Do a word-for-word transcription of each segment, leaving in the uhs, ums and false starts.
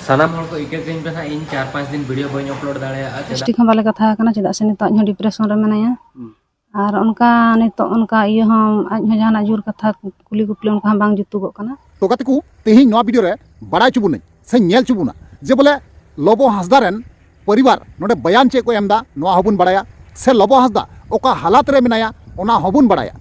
ᱥᱟᱱᱟᱢ ᱦᱚᱲ ᱠᱚ ᱤᱠᱟᱹ ᱠᱟᱹᱧ ᱯᱮ ᱦᱟᱸᱜ, ᱤᱧ ᱪᱟᱨ ᱯᱟᱸᱪ ᱫᱤᱱ ᱵᱷᱤᱰᱤᱭᱳ ᱵᱟᱹᱧ ᱟᱯᱞᱳᱰ ᱫᱟᱲᱮᱭᱟᱜᱼᱟ᱾ ᱪᱮᱫᱟᱜ? ᱴᱷᱤᱠ ᱦᱚᱸ ᱵᱟᱞᱮ ᱠᱟᱛᱷᱟ ᱟᱠᱟᱱᱟ, ᱪᱮᱫᱟᱜ ᱥᱮ ᱱᱤᱛᱚᱜ ᱟᱡ ᱦᱚᱸ ᱰᱤᱯᱨᱮᱥᱚᱱ ᱨᱮ ᱢᱮᱱᱟᱭᱟ᱾ ᱟᱨ ᱚᱱᱠᱟ ᱱᱤᱛᱚᱜ ᱚᱱᱠᱟ ᱤᱭᱟᱹ ᱦᱚᱸ ᱟᱡ ᱦᱚᱸ ᱡᱟᱦᱟᱱᱟᱜ ᱡᱳᱨ ᱠᱟᱛᱷᱟ ᱠᱩᱞᱤ ᱠᱩᱯᱞᱤ ᱚᱱᱠᱟ ᱦᱚᱸ ᱵᱟᱝ ᱡᱩᱛᱩᱜᱚᱜ ᱠᱟᱱᱟ᱾ ᱛᱚ ᱜᱟᱛᱮ ᱠᱚ, ᱛᱮᱦᱮᱧ ᱱᱚᱣᱟ ᱵᱷᱤᱰᱤᱭᱳ ᱨᱮ ᱵᱟᱲᱟᱭ ᱦᱚᱪᱚ ᱵᱚᱱᱟᱹᱧ ᱥᱮ ᱧᱮᱞ ᱦᱚᱪᱚ ᱵᱚᱱᱟ ᱡᱮ ᱵᱚᱞᱮ ᱞᱚᱵᱚ ᱦᱟᱸᱥᱫᱟ ᱨᱮᱱ ᱯᱚᱨᱤᱵᱟᱨ ᱱᱚᱰᱮ ᱵᱟᱭᱟᱱ ᱪᱮᱫ ᱠᱚ ᱮᱢ ᱮᱫᱟ, ᱱᱚᱣᱟ ᱦᱚᱸᱵᱚᱱ ᱵᱟᱲᱟᱭᱟ, ᱥᱮ ᱞᱚᱵᱚ ᱦᱟᱸᱥᱫᱟ ᱚᱠᱟ ᱦᱟᱞᱟᱛ ᱨᱮ ᱢᱮᱱᱟᱭᱟ ᱚᱱᱟ ᱦᱚᱸᱵᱚᱱ ᱵᱟᱲᱟᱭᱟ᱾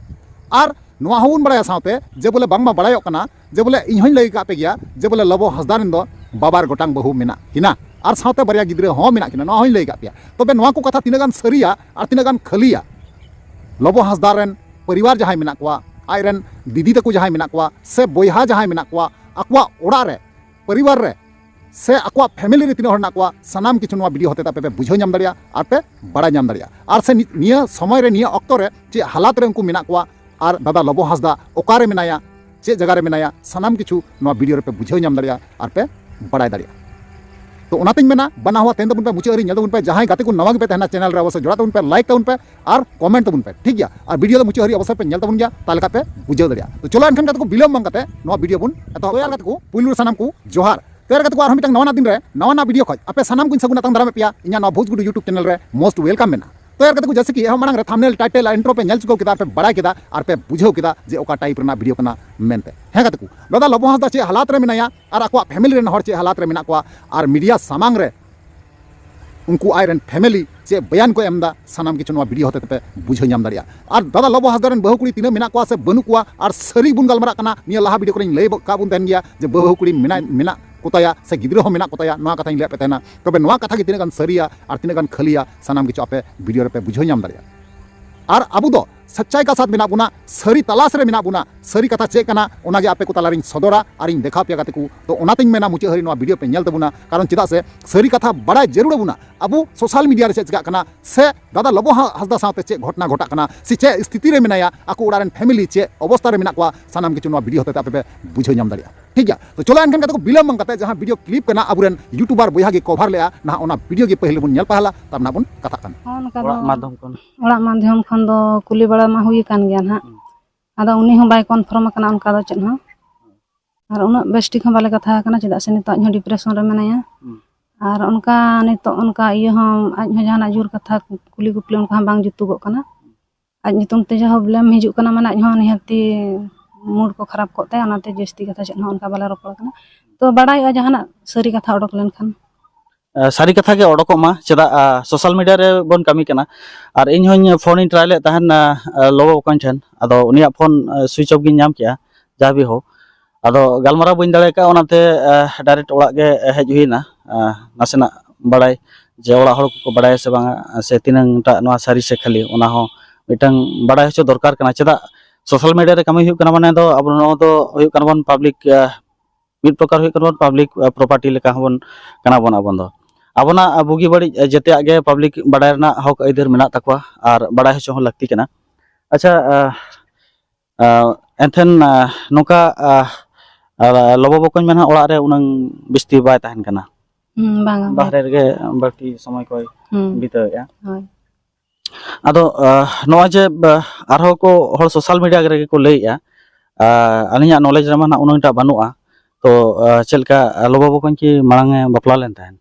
ᱟᱨ ᱱᱚᱣᱟ ᱦᱚᱸᱵᱚᱱ ᱵᱟᱲᱟᱭᱟ ᱥᱟᱶᱛᱮ ᱡᱮ ᱵᱚᱞᱮ ᱵᱟᱝᱢᱟ ᱵᱟᱲᱟᱭᱚᱜ ᱠᱟᱱᱟ ᱡᱮ ᱵᱚᱞᱮ ᱤᱧ ᱦᱚᱸᱧ ᱞᱟᱹᱭ ᱟᱠᱟᱫ ᱯᱮ ᱜᱮᱭᱟ ᱡᱮ ᱵᱚᱞᱮ ᱞᱚᱵᱚ ᱦᱟᱸᱥᱫᱟ ᱨᱮᱱ ᱫᱚ ᱵᱟᱵᱟᱨ ᱜᱚᱴᱟᱝ ᱵᱟᱹᱦᱩ ᱢᱮᱱᱟᱜ ᱠᱤᱱᱟ ᱟᱨ ᱥᱟᱶᱛᱮ ᱵᱟᱨᱭᱟ ᱜᱤᱫᱽᱨᱟᱹ ᱦᱚᱸ ᱢᱮᱱᱟᱜ ᱠᱤᱱᱟ, ᱱᱚᱣᱟ ᱦᱚᱸᱧ ᱞᱟᱹᱭ ᱟᱠᱟᱫ ᱯᱮᱭᱟ᱾ ᱛᱚᱵᱮ ᱱᱚᱣᱟ ᱠᱚ ᱠᱟᱛᱷᱟ ᱛᱤᱱᱟᱹᱜ ᱜᱟᱱ ᱥᱟᱹᱨᱤᱭᱟ ᱟᱨ ᱛᱤᱱᱟᱹᱜ ᱜᱟᱱ ᱠᱷᱟᱹᱞᱤᱭᱟ, ᱞᱚᱵᱚ ᱦᱟᱸᱥᱫᱟ ᱨᱮᱱ ᱯᱚᱨᱤᱵᱟᱨ ᱡᱟᱦᱟᱸᱭ ᱢᱮᱱᱟᱜ ᱠᱚᱣᱟ, ᱟᱡ ᱨᱮᱱ ᱫᱤᱫᱤ ᱛᱟᱠᱚ ᱡᱟᱦᱟᱸᱭ ᱢᱮᱱᱟᱜ ᱠᱚᱣᱟ ᱥᱮ ᱵᱚᱭᱦᱟ ᱡᱟᱦᱟᱸᱭ ᱢᱮᱱᱟᱜ ᱠᱚᱣᱟ, ᱟᱠᱚᱣᱟᱜ ᱚᱲᱟᱜ ᱨᱮ, ᱯᱚᱨᱤᱵᱟᱨ ᱨᱮ ᱥᱮ ᱟᱠᱚᱣᱟᱜ ᱯᱷᱮᱢᱮᱞᱤ ᱨᱮ ᱛᱤᱱᱟᱹᱜ ᱦᱚᱲ ᱢᱮᱱᱟᱜ ᱠᱚᱣᱟ, ᱥᱟᱱᱟᱢ ᱠᱤᱪᱷᱩ ᱱᱚᱣᱟ ᱵᱷᱤᱰᱤᱭᱳ ᱦᱚᱛᱮᱛᱮ ᱟᱯᱮ ᱯᱮ ᱵᱩᱡᱷᱟᱹᱣ ᱧᱟᱢ ᱫᱟᱲᱮᱭᱟᱜᱼᱟ ᱟᱨ ᱯᱮ ᱵᱟᱲᱟᱭ ᱧᱟᱢ ᱫᱟᱲᱮᱭᱟᱜᱼᱟ᱾ ᱟᱨ ᱥᱮ ᱱᱤ- ᱱᱤᱭᱟᱹ ᱥᱚᱢᱚᱭ ᱨᱮ, ᱱᱤᱭᱟᱹ ᱚᱠᱛᱚ ᱨᱮ ᱪᱮᱫ ᱦᱟᱞᱟᱛ ᱨᱮ ᱩᱱᱠᱩ ᱢᱮᱱᱟᱜ ᱠᱚᱣᱟ ᱟᱨ ᱫᱟᱫᱟ ᱞᱚᱵᱚ ᱦᱟᱸᱥᱫᱟ ᱚᱠᱟᱨᱮ ᱢᱮᱱᱟᱭᱟ, ᱪᱮᱫ ᱡᱟᱭᱜᱟ ᱨᱮ ᱢᱮᱱᱟᱭᱟ, ᱥᱟᱱᱟᱢ ᱠᱤᱪᱷᱩ ᱱᱚᱣᱟ ᱵᱷᱤᱰᱤᱭᱳ ᱨᱮᱯᱮ ᱵᱩᱡᱷᱟᱹᱣ ᱧᱟᱢ ᱫᱟᱲᱮᱭᱟᱜᱼᱟ ᱟᱨ ᱯᱮ ᱵᱟᱲᱟᱭ ᱫᱟᱲᱮᱭᱟᱜᱼᱟ᱾ ᱛᱚ ᱚᱱᱟᱛᱤᱧ ᱢᱮᱱᱟ, ᱵᱟᱱᱟ ᱦᱚᱲ ᱛᱮᱦᱮᱧ ᱛᱟᱵᱚᱱ ᱯᱮ, ᱢᱩᱪᱟᱹᱫ ᱦᱟᱹᱨᱤ ᱧᱮᱞ ᱛᱟᱵᱚᱱ ᱯᱮ᱾ ᱡᱟᱦᱟᱸᱭ ᱜᱟᱛᱮ ᱠᱚ ᱱᱟᱣᱟ ᱜᱮᱯᱮ ᱛᱟᱦᱮᱱᱟ ᱪᱮᱱᱮᱞ ᱨᱮ, ᱚᱵᱚᱥᱥᱳᱭ ᱡᱚᱲᱟᱣ ᱛᱟᱵᱚᱱ ᱯᱮ, ᱞᱟᱭᱤᱠ ᱛᱟᱵᱚᱱ ᱯᱮ ᱟᱨ ᱠᱚᱢᱮᱱᱴ ᱛᱟᱵᱚᱱ ᱯᱮ, ᱴᱷᱤᱠ ᱜᱮᱭᱟ? ᱟᱨ ᱵᱷᱤᱰᱤᱭᱳ ᱫᱚ ᱢᱩᱪᱟᱹᱫ ᱦᱟᱹᱨᱤ ᱚᱵᱚᱥᱥᱳᱭ ᱯᱮ ᱧᱮᱞ ᱛᱟᱵᱚᱱ ᱜᱮᱭᱟ, ᱛᱟᱦᱚᱞᱮ ᱠᱷᱟᱱ ᱯᱮ ᱵᱩᱡᱷᱟᱹᱣ ᱫᱟᱲᱮᱭᱟᱜᱼᱟ᱾ ᱛᱚ ᱪᱚᱞᱚ ᱮᱱᱠᱷᱟᱱ ᱜᱟᱛᱮ ᱠᱚ, ᱵᱤᱞᱚᱢ ᱵᱟᱝ ᱠᱟᱛᱮ ᱱᱚᱣᱟ ᱵᱷᱤᱰᱤᱭᱳ ᱵᱚᱱ ᱮᱛᱚᱦᱚᱵ ᱠᱟᱜᱼᱟ᱾ ᱜᱟᱛᱮ ᱠᱚ, ᱯᱩᱭᱞᱩ ᱨᱮ ᱥᱟᱱᱟᱢ ᱠᱚ ᱡᱚᱦᱟᱨ᱾ ᱛᱚ ᱜᱟᱛᱮ ᱠᱚ, ᱟᱨᱦᱚᱸ ᱢᱤᱫᱴᱟᱝ ᱱᱟᱣᱟᱱᱟᱜ ᱫᱤᱱ ᱨᱮ ᱱᱟᱣᱟᱱᱟᱜ ᱵᱷᱤᱰᱤᱭᱳ ᱠᱷᱚᱡ ᱟᱯᱮ ᱥᱟᱱᱟᱢ ᱠᱚᱧ ᱥᱟᱹᱜᱩᱱ ᱟᱛᱟᱝ ᱫᱟᱨᱟᱢᱮᱫ ᱯᱮᱭᱟ ᱤᱧᱟᱹᱜ ᱱᱚᱣᱟ ᱵᱷᱳᱡᱽᱜᱩᱰᱩ YouTube ᱪᱮᱱᱮᱞ ᱨᱮ most welcome ᱢᱮᱱᱟᱜᱼᱟ᱾ ᱛᱚ ᱜᱟᱛᱮ ᱠᱚ, ᱡᱮᱭᱥᱮ ᱠᱤ ᱮᱦᱚᱵ ᱢᱟᱲᱟᱝ ᱨᱮ ᱛᱷᱟᱢᱵᱱᱮᱞ, ᱴᱟᱭᱴᱮᱞ ᱟᱨ ᱤᱱᱴᱨᱳ ᱯᱮ ᱧᱮᱞ ᱪᱩᱠᱟᱹᱣ ᱠᱮᱫᱟ ᱟᱨ ᱯᱮ ᱵᱟᱲᱟᱭ ᱠᱮᱫᱟ ᱟᱨ ᱯᱮ ᱵᱩᱡᱷᱟᱹᱣ ᱠᱮᱫᱟ ᱡᱮ ᱚᱠᱟ ᱴᱟᱭᱤᱯ ᱨᱮᱱᱟᱜ ᱵᱷᱤᱰᱤᱭᱳ ᱠᱟᱱᱟ ᱢᱮᱱᱛᱮ᱾ ᱦᱮᱸ ᱜᱟᱛᱮ ᱠᱚ, ᱫᱟᱫᱟ ᱞᱚᱵᱚ ᱦᱟᱸᱥᱫᱟ ᱪᱮᱫ ᱦᱟᱞᱟᱛ ᱨᱮ ᱢᱮᱱᱟᱭᱟ ᱟᱨ ᱟᱠᱚᱣᱟᱜ ᱯᱷᱮᱢᱮᱞᱤ ᱨᱮᱱ ᱦᱚᱲ ᱪᱮᱫ ᱦᱟᱞᱟᱛ ᱨᱮ ᱢᱮᱱᱟᱜ ᱠᱚᱣᱟ ᱟᱨ ᱢᱤᱰᱤᱭᱟ ᱥᱟᱢᱟᱝ ᱨᱮ ᱩᱱᱠᱩ ᱟᱡ ᱨᱮᱱ ᱯᱷᱮᱢᱮᱞᱤ ᱪᱮᱫ ᱵᱚᱭᱟᱱ ᱠᱚ ᱮᱢ ᱮᱫᱟ, ᱥᱟᱱᱟᱢ ᱠᱤᱪᱷᱩ ᱱᱚᱣᱟ ᱵᱷᱤᱰᱤᱭᱳ ᱦᱚᱛᱮ ᱛᱮᱯᱮ ᱵᱩᱡᱷᱟᱹᱣ ᱧᱟᱢ ᱫᱟᱲᱮᱭᱟᱜᱼᱟ᱾ ᱟᱨ ᱫᱟᱫᱟ ᱞᱚᱵᱚ ᱦᱟᱸᱥᱫᱟ ᱨᱮᱱ ᱵᱟᱹᱦᱩ ᱠᱩᱲᱤ ᱛᱤᱱᱟᱹᱜ ᱢᱮᱱᱟᱜ ᱠᱚᱣᱟ ᱥᱮ ᱵᱟᱹᱱᱩᱜ ᱠᱚᱣᱟ, ᱟᱨ ᱥᱟᱹᱨᱤ ᱵᱚᱱ ᱜᱟᱞᱢᱟᱨᱟᱜ ᱠᱟᱱᱟ, ᱱᱤᱭᱟᱹ ᱞᱟᱦᱟ ᱵᱷᱤᱰᱤᱭᱳ ᱠᱚᱨᱮᱧ ᱞᱟᱹᱭ ᱟᱠᱟᱫ ᱵᱚᱱ ᱛᱟᱦᱮᱱ ᱜᱮᱭᱟ ᱡᱮ ᱵᱟᱹᱦᱩ ᱠᱩᱲᱤ ᱢᱮᱱᱟᱜ ᱢᱮᱱᱟᱜ ᱠᱚᱛᱟᱭᱟ ᱥᱮ ᱜᱤᱫᱽᱨᱟᱹ ᱦᱚᱸ ᱢᱮᱱᱟᱜ ᱠᱚᱛᱟᱭᱟ, ᱱᱚᱣᱟ ᱠᱟᱛᱷᱟᱧ ᱞᱟᱹᱭᱟᱫ ᱯᱮ ᱛᱟᱦᱮᱱᱟ᱾ ᱛᱚᱵᱮ ᱱᱚᱣᱟ ᱠᱟᱛᱷᱟ ᱜᱮ ᱛᱤᱱᱟᱹᱜ ᱜᱟᱱ ᱥᱟᱹᱨᱤᱭᱟ ᱟᱨ ᱛᱤᱱᱟᱹᱜ ᱜᱟᱱ ᱠᱷᱟᱹᱞᱤᱭᱟ, ᱥᱟᱱᱟᱢ ᱠᱤᱪᱷᱩ ᱟᱯᱮ ᱵᱷᱤᱰᱤᱭᱳ ᱨᱮᱯᱮ ᱵᱩᱡᱷᱟᱹᱣ ᱧᱟᱢ ᱫᱟᱲᱮᱭᱟᱜᱼᱟ᱾ ᱟᱨ ᱟᱵᱚ ᱫᱚ ᱥᱟᱪᱪᱟᱭ ᱠᱟ ᱥᱟᱛ ᱢᱮᱱᱟᱜ ᱵᱚᱱᱟ, ᱥᱟᱹᱨᱤ ᱛᱟᱞᱟᱥ ᱨᱮ ᱢᱮᱱᱟᱜ ᱵᱚᱱᱟ᱾ ᱥᱟᱹᱨᱤ ᱠᱟᱛᱷᱟ ᱪᱮᱫ ᱠᱟᱱᱟ ᱚᱱᱟᱜᱮ ᱟᱯᱮ ᱠᱚ ᱛᱟᱞᱟᱨᱤᱧ ᱥᱚᱫᱚᱨᱟ ᱟᱨᱤᱧ ᱫᱮᱠᱷᱟᱣ ᱯᱮᱭᱟ ᱜᱟᱛᱮ ᱠᱚ᱾ ᱛᱚ ᱚᱱᱟᱛᱤᱧ ᱢᱮᱱᱟ ᱢᱩᱪᱟᱹᱫ ᱦᱟᱹᱨᱤ ᱱᱚᱣᱟ ᱵᱷᱤᱰᱤᱭᱳ ᱯᱮ ᱧᱮᱞ ᱛᱟᱵᱚᱱᱟ, ᱠᱟᱨᱚᱱ ᱪᱮᱫᱟᱜ ᱥᱮ ᱥᱟᱹᱨᱤ ᱠᱟᱛᱷᱟ ᱵᱟᱲᱟᱭ ᱡᱟᱹᱨᱩᱲ ᱟᱵᱚᱱᱟ᱾ ᱟᱵᱚ ᱥᱳᱥᱟᱞ ᱢᱤᱰᱤᱭᱟ ᱨᱮ ᱪᱮᱫ ᱪᱤᱠᱟᱜ ᱠᱟᱱᱟ ᱥᱮ ᱫᱟᱫᱟ ᱞᱚᱵᱚ ᱦᱟ- ᱦᱟᱸᱥᱫᱟ ᱥᱟᱶᱛᱮ ᱪᱮᱫ ᱜᱷᱚᱴᱚᱱᱟ ᱜᱷᱚᱴᱟᱜ ᱠᱟᱱᱟ ᱥᱮ ᱪᱮᱫ ᱥᱛᱷᱤᱛᱤ ᱨᱮ ᱢᱮᱱᱟᱭᱟ, ᱟᱠᱚ ᱚᱲᱟᱜ ᱨᱮᱱ ᱯᱷᱮᱢᱮᱞᱤ ᱪᱮᱫ ᱚᱵᱚᱥᱛᱟ ᱨᱮ ᱢᱮᱱᱟᱜ ᱠᱚᱣᱟ, ᱥᱟᱱᱟᱢ ᱠᱤᱪᱷᱩ ᱱᱚᱣᱟ ᱵᱷᱤᱰᱤᱭᱳ ᱦᱚᱛᱮᱛᱮ ᱟᱯᱮ ᱯᱮ ᱵᱩᱡᱷᱟᱹᱣ ᱧᱟᱢ ᱫᱟᱲᱮᱭᱟᱜᱼᱟ᱾ ᱴᱷᱤᱠ ᱜᱮᱭᱟ? ᱛᱚ ᱪᱚᱞᱚ ᱮᱱᱠᱷᱟᱱ ᱜᱟᱛᱮ ᱠᱚ, ᱵᱤᱞᱚᱢ ᱵᱟᱝ ᱠᱟᱛᱮ ᱡᱟᱦᱟᱸ ᱵᱷᱤᱰᱤᱭᱳ ᱠᱞᱤᱯ ᱠᱟᱱᱟ ᱟᱵᱚᱨᱮᱱ ᱭᱩᱴᱩᱵᱟᱨ ᱵᱚᱭᱦᱟ ᱜᱮ ᱠᱚᱵᱷᱟᱨ ᱞᱮᱜᱼᱟ, ᱱᱟᱦᱟᱜ ᱚᱱᱟ ᱵᱷᱤᱰᱤᱭᱳ ᱜᱮ ᱯᱟᱹᱦᱤᱞ ᱵᱚᱱ ᱧᱮᱞ ᱯᱟᱦᱞᱟ, ᱛᱟᱨ ᱱᱟᱦᱟᱜ ᱵᱚᱱ ᱠᱟᱛᱷᱟᱜ ᱠᱟᱱᱟ᱾ ᱦᱚᱸ, ᱚᱱᱠᱟ ᱫᱚ ᱚᱲᱟᱜ ᱢᱟᱫᱽᱫᱷᱚᱢ ᱠᱷᱚᱱ᱾ ᱚᱲᱟᱜ ᱢᱟᱫᱽᱫᱷᱚᱢ ᱠᱷᱚᱱ ᱫᱚ ᱠᱩᱞᱤ ᱵᱟᱲᱟ ᱢᱟ ᱦᱩᱭ ᱟᱠᱟᱱ ᱜᱮᱭᱟ ᱱᱟᱦᱟᱜ᱾ ᱦᱩᱸ᱾ ᱟᱫᱚ ᱩᱱᱤ ᱦᱚᱸ ᱵᱟᱭ ᱠᱚᱱᱯᱷᱟᱨᱢ ᱟᱠᱟᱱᱟ ᱚᱱᱠᱟ ᱫᱚ ᱪᱮᱫ ᱦᱚᱸ᱾ ᱟᱨ ᱩᱱᱟᱹᱜ ᱵᱮᱥ ᱴᱷᱤᱠ ᱦᱚᱸ ᱵᱟᱞᱮ ᱠᱟᱛᱷᱟ ᱟᱠᱟᱱᱟ, ᱪᱮᱫᱟᱜ ᱥᱮ ᱱᱤᱛᱚᱜ ᱟᱡ ᱦᱚᱸ ᱰᱤᱯᱨᱮᱥᱚᱱ ᱨᱮ ᱢᱮᱱᱟᱭᱟ᱾ ᱦᱩᱸ᱾ ᱟᱨ ᱚᱱᱠᱟ ᱱᱤᱛᱚᱜ ᱚᱱᱠᱟ ᱤᱭᱟᱹ ᱦᱚᱸ, ᱟᱡ ᱦᱚᱸ ᱡᱟᱦᱟᱱᱟᱜ ᱡᱳᱨ ᱠᱟᱛᱷᱟ ᱠᱩᱞᱤ ᱠᱩᱯᱞᱤ ᱚᱱᱠᱟ ᱦᱚᱸ ᱵᱟᱝ ᱡᱩᱛᱩᱜᱚᱜ ᱠᱟᱱᱟ᱾ ᱟᱡ ᱧᱩᱛᱩᱢ ᱛᱮ ᱡᱟᱦᱟᱸ ᱵᱞᱮᱢ ᱦᱤᱡᱩᱜ ᱠᱟᱱᱟ, ᱢᱟᱱᱮ ᱟᱡ ᱦᱚᱸ ᱱᱤᱦᱟᱹᱛᱤ ᱢᱩᱰ ᱠᱚ ᱠᱷᱟᱨᱟᱯ ᱠᱚᱜ ᱛᱟᱭᱟ, ᱚᱱᱟᱛᱮ ᱡᱟᱹᱥᱛᱤ ᱠᱟᱛᱷᱟ ᱪᱮᱫ ᱦᱚᱸ ᱚᱱᱠᱟ ᱵᱟᱞᱮ ᱨᱚᱯᱚᱲ ᱠᱟᱱᱟ᱾ ᱛᱚ ᱵᱟᱲᱟᱭᱚᱜᱼᱟ ᱡᱟᱦᱟᱱᱟᱜ ᱥᱟᱹᱨᱤ ᱠᱟᱛᱷᱟ ᱚᱰᱚᱠ ᱞᱮᱱᱠᱷᱟᱱ᱾ ᱮ, ᱥᱟᱹᱨᱤ ᱠᱟᱛᱷᱟ ᱜᱮ ᱚᱰᱚᱠᱚᱜ ᱢᱟ, ᱪᱮᱫᱟᱜ, ᱟ, ᱥᱳᱥᱟᱞ ᱢᱤᱰᱤᱭᱟ ᱨᱮ ᱵᱚᱱ ᱠᱟᱹᱢᱤ ᱠᱟᱱᱟ᱾ ᱟᱨ ᱤᱧ ᱦᱚᱸᱧ ᱯᱷᱳᱱ ᱤᱧ ᱴᱨᱟᱭ ᱞᱮᱫ ᱛᱟᱦᱮᱱ, ᱟ, ᱟ, ᱞᱚᱵᱚ ᱵᱚᱠᱚᱧ ᱴᱷᱮᱱ, ᱟᱫᱚ ᱩᱱᱤᱭᱟᱜ ᱯᱷᱳᱱ, ᱟ, ᱥᱩᱭᱤᱪ ᱚᱯᱷ ᱜᱤᱧ ᱧᱟᱢ ᱠᱮᱜᱼᱟ, ᱡᱟ ᱵᱤ ᱦᱳᱠ᱾ ᱟᱫᱚ ᱜᱟᱞᱢᱟᱨᱟᱣ ᱵᱟᱹᱧ ᱫᱟᱲᱮ ᱠᱟᱜᱼᱟ, ᱚᱱᱟᱛᱮ, ᱟ, ᱰᱟᱭᱨᱮᱠᱴ ᱚᱲᱟᱜ ᱜᱮ ᱦᱮᱡ ᱦᱩᱭᱱᱟ᱾ ᱟ, ᱱᱟᱥᱮᱱᱟᱜ ᱵᱟᱲᱟᱭ ᱡᱮ ᱚᱲᱟᱜ ᱦᱚᱲ ᱠᱚᱠᱚ ᱵᱟᱲᱟᱭᱟ ᱥᱮ ᱵᱟᱝᱟ, ᱥᱮ ᱛᱤᱱᱟᱹᱝ ᱴᱟᱜ ᱱᱚᱣᱟ ᱥᱟᱹᱨᱤ ᱥᱮ ᱠᱷᱟᱹᱞᱤ, ᱚᱱᱟ ᱦᱚᱸ ᱢᱤᱫᱴᱟᱝ ᱵᱟᱲᱟᱭ ᱦᱚᱪᱚ ᱫᱚᱨᱠᱟᱨ ᱠᱟᱱᱟ᱾ ᱪᱮᱫᱟᱜ ᱥᱳᱥᱟᱞ ᱢᱤᱰᱤᱭᱟ ᱨᱮ ᱠᱟᱹᱢᱤ ᱦᱩᱭᱩᱜ ᱠᱟᱱᱟ, ᱢᱟᱱᱮ ᱫᱚ ᱟᱵᱚ ᱱᱚᱣᱟ ᱫᱚ ᱦᱩᱭᱩᱜ ᱠᱟᱱᱟ ᱵᱚᱱ ᱯᱟᱵᱽᱞᱤᱠ, ᱟ, ᱢᱤᱫ ᱯᱨᱚᱠᱟᱨ ᱦᱩᱭᱩᱜ ᱠᱟᱱᱟ ᱵᱚᱱ ᱯᱟᱵᱽᱞᱤᱠ, ᱟ, ᱯᱨᱚᱯᱟᱨᱴᱤ ᱞᱮᱠᱟ ᱦᱚᱸᱵᱚᱱ ᱠᱟᱱᱟ ᱵᱚᱱ ᱟᱵᱚ ᱫᱚ᱾ ᱟᱵᱚᱱᱟᱜ, ᱟ, ᱵᱩᱜᱤ ᱵᱟᱹᱲᱤᱡ, ᱟ, ᱡᱮᱛᱮᱭᱟᱜ ᱜᱮ ᱯᱟᱵᱽᱞᱤᱠ ᱵᱟᱲᱟᱭ ᱨᱮᱱᱟᱜ ᱦᱚᱠ ᱟᱹᱭᱫᱟᱹᱨ ᱢᱮᱱᱟᱜ ᱛᱟᱠᱚᱣᱟ ᱟᱨ ᱵᱟᱲᱟᱭ ᱦᱚᱪᱚ ᱦᱚᱸ ᱞᱟᱹᱠᱛᱤ ᱠᱟᱱᱟ᱾ ᱟᱪᱪᱷᱟ, ᱟ, ᱟ, ᱮᱱᱠᱷᱟᱱ, ᱟ, ᱱᱚᱝᱠᱟ, ᱟ, ᱟ, ᱞᱚᱵᱚ ᱵᱚᱠᱚᱧ ᱢᱟ ᱱᱟᱦᱟᱜ ᱚᱲᱟᱜ ᱨᱮ ᱩᱱᱟᱹᱝ ᱵᱤᱥᱛᱤ ᱵᱟᱭ ᱛᱟᱦᱮᱱ ᱠᱟᱱᱟ᱾ ᱦᱩᱸ, ᱵᱟᱝᱟ, ᱵᱟᱝ᱾ ᱵᱟᱦᱨᱮ ᱨᱮᱜᱮ ᱵᱟᱹᱲᱛᱤ ᱥᱚᱢᱚᱭ ᱠᱚᱭ ᱦᱩᱸ᱾ ᱵᱤᱛᱟᱹᱣᱮᱫᱼᱟ᱾ ᱦᱳᱭ᱾ ᱟᱫᱚ, ᱟ, ᱱᱚᱜᱼᱚᱭ ᱡᱮ, ᱵᱟ, ᱟᱨᱦᱚᱸ ᱠᱚ ᱦᱚᱲ ᱥᱳᱥᱟᱞ ᱢᱤᱰᱤᱭᱟ ᱨᱮᱜᱮ ᱠᱚ ᱞᱟᱹᱭᱮᱫᱼᱟ, ᱟ, ᱟᱹᱞᱤᱧᱟᱜ ᱱᱚᱞᱮᱡᱽ ᱨᱮᱢᱟ ᱱᱟᱜ ᱩᱱᱟᱹᱝᱴᱟᱜ ᱵᱟᱹᱱᱩᱜᱼᱟ, ᱛᱚ, ᱟ, ᱪᱮᱫ ᱞᱮᱠᱟ, ᱟ, ᱞᱚᱵᱚ ᱵᱚᱠᱚᱧ ᱠᱤ ᱢᱟᱲᱟᱝ ᱮ ᱵᱟᱯᱞᱟ ᱞᱮᱱ ᱛᱟᱦᱮᱸᱫ?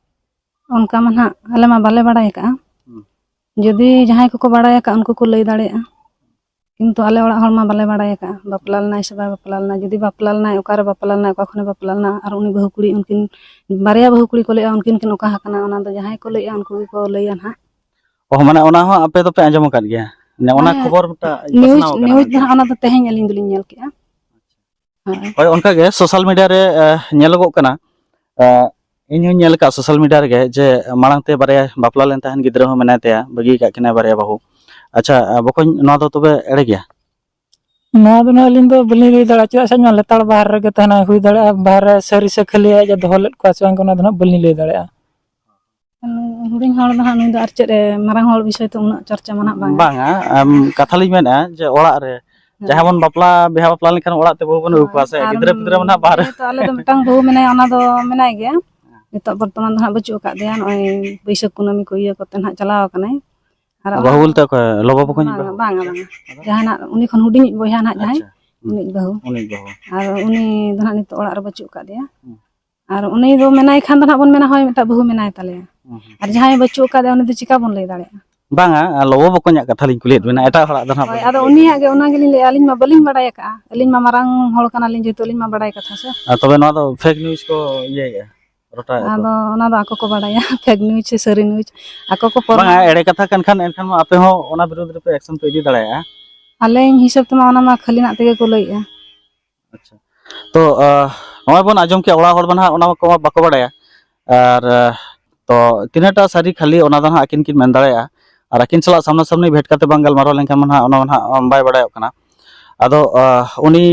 ᱚᱱᱠᱟ ᱢᱟ ᱱᱟᱦᱟᱜ ᱟᱞᱮ ᱢᱟ ᱵᱟᱞᱮ ᱵᱟᱲᱟᱭ ᱟᱠᱟᱜᱼᱟ᱾ ᱦᱩᱸ᱾ ᱡᱩᱫᱤ ᱡᱟᱦᱟᱸᱭ ᱠᱚᱠᱚ ᱵᱟᱲᱟᱭ ᱟᱠᱟᱜᱼᱟ, ᱩᱱᱠᱩ ᱠᱚ ᱞᱟᱹᱭ ᱫᱟᱲᱮᱭᱟᱜᱼᱟ᱾ ᱠᱤᱱᱛᱩ ᱟᱞᱮ ᱚᱲᱟᱜ ᱦᱚᱲ ᱢᱟ ᱵᱟᱞᱮ ᱵᱟᱲᱟᱭ ᱟᱠᱟᱜᱼᱟ, ᱵᱟᱯᱞᱟ ᱞᱮᱱᱟᱭ ᱥᱮ ᱵᱟᱭ ᱵᱟᱯᱞᱟ ᱞᱮᱱᱟ᱾ ᱡᱩᱫᱤ ᱵᱟᱯᱞᱟ ᱞᱮᱱᱟᱭ, ᱚᱠᱟᱨᱮ ᱵᱟᱯᱞᱟ ᱞᱮᱱᱟᱭ, ᱚᱠᱟ ᱠᱷᱚᱱᱮ ᱵᱟᱯᱞᱟ ᱞᱮᱱᱟ, ᱟᱨ ᱩᱱᱤ ᱵᱟᱹᱦᱩ ᱠᱩᱲᱤ, ᱩᱱᱠᱤᱱ ᱵᱟᱨᱭᱟ ᱵᱟᱹᱦᱩ ᱠᱩᱲᱤ ᱠᱚ ᱞᱟᱹᱭᱮᱜᱼᱟ, ᱩᱱᱠᱤᱱ ᱠᱤᱱ ᱚᱠᱟ ᱟᱠᱟᱱᱟ, ᱚᱱᱟ ᱫᱚ ᱡᱟᱦᱟᱸᱭ ᱠᱚ ᱞᱟᱹᱭᱮᱜᱼᱟ ᱱᱟᱦᱟᱜ᱾ ᱚ, ᱢᱟᱱᱮ ᱚᱱᱟ ᱦᱚᱸ ᱟᱯᱮ ᱫᱚᱯᱮ ᱟᱸᱡᱚᱢ ᱟᱠᱟᱫ ᱜᱮᱭᱟ? ᱢᱟᱱᱮ ᱚᱱᱟ ᱢᱟᱱᱮ, ᱠᱷᱚᱵᱚᱨ ᱢᱤᱫᱴᱟᱝ ᱱᱤᱭᱩᱡᱽ, ᱯᱟᱥᱱᱟᱣ ᱟᱠᱟᱱᱟ ᱱᱤᱭᱩᱡᱽ ᱢᱮᱱᱛᱮ? ᱫᱚ ᱦᱟᱸᱜ ᱚᱱᱟ ᱫᱚ ᱛᱮᱦᱮᱧ ᱟᱹᱞᱤᱧ ᱫᱚᱞᱤᱧ ᱧᱮᱞ ᱠᱮᱜᱼᱟ᱾ ᱦᱮᱸ᱾ ᱦᱳᱭ, ᱚᱱᱠᱟ ᱜᱮ ᱥᱳᱥᱟᱞ ᱢᱤᱰᱤᱭᱟ ᱨᱮ, ᱮ, ᱧᱮᱞᱚᱜᱚᱜ ᱠᱟᱱᱟ᱾ ᱮ, ᱤᱧ ᱦᱚᱸᱧ ᱧᱮᱞ ᱟᱠᱟᱫ ᱥᱳᱥᱟᱞ ᱢᱤᱰᱤᱭᱟ ᱨᱮᱜᱮ ᱡᱮ ᱢᱟᱲᱟᱝ ᱛᱮ ᱵᱟᱨᱭᱟ ᱵᱟᱯᱞᱟ ᱞᱮᱱ ᱛᱟᱦᱮᱸᱱ, ᱜᱤᱫᱽᱨᱟᱹ ᱦᱚᱸ ᱢᱮᱱᱟᱭ ᱛᱟᱭᱟ, ᱵᱟᱹᱜᱤ ᱟᱠᱟᱫ ᱠᱤᱱᱟᱭ ᱵᱟᱨᱭᱟ ᱵᱟᱹᱦᱩ᱾ ᱟᱪᱪᱷᱟ, ᱮ, ᱵᱚᱠᱚᱧ, ᱱᱚᱣᱟ ᱫᱚ ᱛᱚᱵᱮ ᱮᱲᱮ ᱜᱮᱭᱟ? ᱱᱚᱣᱟ ᱫᱚ ᱱᱟᱜ ᱟᱹᱞᱤᱧ ᱫᱚ ᱵᱟᱹᱞᱤᱧ ᱞᱟᱹᱭ ᱫᱟᱲᱮᱭᱟᱜᱼᱟ, ᱪᱮᱫᱟᱜ ᱥᱮ ᱟᱡ ᱢᱟ ᱞᱮᱛᱟᱲ ᱵᱟᱦᱨᱮ ᱨᱮᱜᱮ ᱛᱟᱦᱮᱱᱟᱭ, ᱦᱩᱭ ᱫᱟᱲᱮᱭᱟᱜᱼᱟ ᱵᱟᱦᱨᱮ ᱥᱟᱹᱨᱤ ᱥᱮ ᱠᱷᱟᱹᱞᱤ ᱟᱡ ᱮ ᱫᱚᱦᱚ ᱞᱮᱫ ᱠᱚᱣᱟ ᱥᱮ ᱵᱟᱝ, ᱚᱱᱟ ᱫᱚ ᱱᱟᱜ ᱵᱟᱹᱞᱤᱧ ᱞᱟᱹᱭ ᱫᱟᱲᱮᱭᱟᱜᱼᱟ᱾ ᱦᱩᱰᱤᱧ ᱦᱚᱲ ᱫᱚ ᱦᱟᱸᱜ ᱱᱩᱭ ᱫᱚ ᱟᱨ ᱪᱮᱫ ᱮ, ᱢᱟᱨᱟᱝ ᱦᱚᱲ ᱵᱤᱥᱚᱭ ᱛᱮ ᱩᱱᱟᱹᱜ ᱪᱚᱨᱪᱟ ᱢᱟ ᱱᱟᱜ ᱵᱟᱝᱟ᱾ ᱵᱟᱝᱟ, ᱟᱢ, ᱠᱟᱛᱷᱟ ᱞᱤᱧ ᱢᱮᱱᱮᱫᱼᱟ ᱡᱮ ᱚᱲᱟᱜ ᱨᱮ ᱦᱮᱸ᱾ ᱡᱟᱦᱟᱸ ᱵᱚᱱ ᱵᱟᱯᱞᱟ, ᱵᱤᱦᱟ ᱵᱟᱯᱞᱟ ᱞᱮᱱᱠᱷᱟᱱ ᱚᱲᱟᱜ ᱛᱮ ᱵᱟᱹᱦᱩ ᱵᱚᱱ ᱟᱹᱜᱩ ᱠᱚᱣᱟ ᱥᱮ, ᱟᱨ ᱜᱤᱫᱽᱨᱟᱹ ᱯᱤᱫᱽᱨᱟᱹ ᱢᱟ ᱱᱟᱜ ᱵᱟᱦᱨᱮ᱾ ᱡᱮᱦᱮᱛᱩ ᱟᱞᱮ ᱫᱚ ᱢᱤᱫᱴᱟᱝ ᱵᱟᱹᱦᱩ ᱢᱮᱱᱟᱭᱟ, ᱚᱱᱟ ᱫᱚ ᱢᱮᱱᱟᱭ ᱜᱮᱭᱟ᱾ ᱱᱤᱛᱚᱜ ᱵᱚᱨᱛᱚᱢᱟᱱ ᱫᱚ ᱦᱟᱸᱜ ᱵᱟᱹᱪᱩᱜ ᱟᱠᱟᱫ ᱫᱮᱭᱟ, ᱱᱚᱜᱼᱚᱭ ᱵᱟᱹᱭᱥᱟᱹᱠᱷ ᱠᱩᱱᱟᱹᱢᱤ ᱠᱚ ᱤᱭᱟᱹ ᱠᱚᱛᱮ ᱱᱟᱜ ᱪᱟᱞᱟᱣ ᱟᱠᱟᱱᱟᱭ᱾ ᱟᱨ ᱚᱱᱟ ᱵᱟᱹᱦᱩ ᱵᱚᱞᱛᱮ ᱚᱠᱚᱭ? ᱞᱚᱵᱚ ᱵᱚᱠᱚᱧ ᱵᱟᱝᱟ, ᱵᱟᱹᱦᱩ? ᱵᱟᱝᱟ, ᱵᱟᱝᱟ᱾ ᱟᱫᱚ? ᱡᱟᱦᱟᱱᱟᱜ ᱩᱱᱤ ᱠᱷᱚᱱ ᱦᱩᱰᱤᱧᱤᱡ ᱵᱚᱭᱦᱟ ᱱᱟᱜ ᱡᱟᱦᱟᱸᱭ, ᱟᱪᱪᱷᱟ᱾ ᱩᱱᱤᱡ ᱵᱟᱹᱦᱩ᱾ ᱩᱱᱤ ᱵᱟᱹᱦᱩ᱾ ᱟᱨ ᱩᱱᱤ ᱫᱚ ᱱᱟᱦᱟᱜ ᱱᱤᱛᱚᱜ ᱚᱲᱟᱜ ᱨᱮ ᱵᱟᱹᱪᱩᱜ ᱟᱠᱟᱫᱮᱭᱟ᱾ ᱦᱩᱸ᱾ ᱟᱨ ᱩᱱᱤ ᱫᱚ ᱢᱮᱱᱟᱭ ᱠᱷᱟᱱ ᱫᱚ ᱱᱟᱦᱟᱜ ᱵᱚᱱ ᱢᱮᱱᱟ, "ᱦᱳᱭ, ᱢᱤᱫᱴᱟᱝ ᱵᱟᱹᱦᱩ ᱢᱮᱱᱟᱭ ᱛᱟᱞᱮᱭᱟ᱾" ᱦᱩᱸ, ᱦᱩᱸ᱾ ᱟᱨ ᱡᱟᱦᱟᱸᱭ ᱵᱟᱹᱪᱩᱜ ᱟᱠᱟᱫᱮᱭᱟ, ᱩᱱᱤ ᱫᱚ ᱪᱤᱠᱟ ᱵᱚᱱ ᱞᱟᱹᱭ ᱫᱟᱲᱮᱭᱟᱜᱼᱟ? ᱵᱟᱝᱟ, ᱞᱚᱵᱚ ᱵᱚᱠᱚᱧᱟᱜ ᱠᱟᱛᱷᱟ ᱞᱤᱧ ᱠᱩᱞᱤᱭᱮᱫ ᱵᱮᱱᱟ, ᱮᱴᱟᱜ ᱦᱚᱲᱟᱜ ᱫᱚ ᱱᱟᱦᱟᱜ ᱦᱳᱭ, ᱵᱟᱹᱞᱤᱧ ᱟᱫᱚ ᱠᱩᱞᱤᱭᱮᱫ ᱩᱱᱤᱭᱟᱜ ᱵᱮᱱᱟ᱾ ᱜᱮ ᱚᱱᱟ ᱜᱮᱞᱤᱧ ᱞᱟᱹᱭᱟ, ᱟᱹᱞᱤᱧ ᱢᱟ ᱵᱟᱹᱞᱤᱧ ᱵᱟᱲᱟᱭ ᱟᱠᱟᱫᱼᱟ, ᱟᱹᱞᱤᱧ ᱢᱟ ᱢᱟᱨᱟᱝ ᱦᱚᱲ ᱠᱟᱱᱟᱞᱤᱧ, ᱡᱮᱦᱮᱛᱩ ᱟᱹᱞᱤᱧ ᱢᱟ ᱵᱟᱲᱟᱭ ᱠᱟᱛᱷᱟ ᱥᱮ᱾ ᱟᱨ ᱛᱚᱵᱮ ᱱᱚᱣᱟ ᱫᱚ fake news ᱠᱚ ᱤᱭᱟᱹᱭᱮᱫᱼᱟ, ᱨᱚᱴᱟᱭᱮᱫᱼᱟ ᱠᱚ᱾ ᱟᱫᱚ ᱚᱱᱟ ᱫᱚ ᱟᱠᱚ ᱠᱚ ᱵᱟᱲᱟᱭᱟ, fake news ᱥᱮ ᱥᱟᱹᱨᱤ news, ᱟᱠᱚ ᱠᱚ ᱯᱨᱚᱢᱟᱱ᱾ ᱵᱟᱝᱟ, ᱮᱲᱮ ᱠᱟᱛᱷᱟ ᱠᱟᱱ ᱠᱷᱟᱱ ᱮᱱᱠᱷᱟᱱ ᱢᱟ ᱟᱯᱮ ᱦᱚᱸ ᱚᱱᱟ ᱵᱤᱨᱩᱫᱽ ᱨᱮᱯᱮ action ᱯᱮ ᱤᱫᱤ ᱫᱟᱲᱮᱭᱟᱜᱼᱟ᱾ ᱟᱹᱞᱤᱧ ᱦᱤᱥᱟᱹᱵ ᱛᱮᱢᱟ ᱚᱱᱟ ᱢᱟ ᱠᱷᱟᱹᱞᱤᱱᱟᱜ ᱛᱮᱜᱮ ᱠᱚ ᱞᱟᱹᱭᱮᱫᱼᱟ᱾ ᱟᱪᱪᱷᱟ᱾ ᱛᱚ, ᱟᱦ, ᱱᱚᱜᱼᱚᱭ ᱵᱚᱱ ᱟᱸᱡᱚᱢ ᱠᱮᱜᱼᱟ, ᱚᱲᱟᱜ ᱦᱚᱲ ᱢᱟ ᱱᱟᱦᱟᱜ ᱚᱱᱟ ᱠᱚ ᱢᱟ ᱵᱟᱠᱚ ᱵᱟᱲᱟᱭᱟ᱾ ᱟᱨ, ᱟᱦ, ᱛᱚ, ᱛᱤᱱᱟᱹᱜᱴᱟ ᱥᱟᱹᱨᱤ ᱠᱷᱟᱹᱞᱤ ᱚᱱᱟ ᱫᱚ ᱱᱟᱦᱟᱜ ᱟᱹᱠᱤᱱ ᱠᱤᱱ ᱢᱮᱱ ᱫᱟᱲᱮᱭᱟᱜᱼᱟ᱾ ᱟᱨ ᱟᱹᱠᱤᱱ ᱥᱟᱞᱟᱜ ᱥᱟᱢᱱᱟ ᱥᱟᱢᱱᱤ ᱵᱷᱮᱴ ᱠᱟᱛᱮ ᱵᱟᱝ ᱜᱟᱞᱢᱟᱨᱟᱣ ᱞᱮᱱᱠᱷᱟᱱ ᱢᱟ ᱱᱟᱦᱟᱜ ᱚᱱᱟ ᱢᱟ ᱱᱟᱦᱟᱜ ᱵᱟᱭ ᱵᱟᱲᱟᱭᱚᱜ ᱠᱟᱱᱟ᱾ ᱟᱫᱚ, ᱟᱦ, ᱩᱱᱤ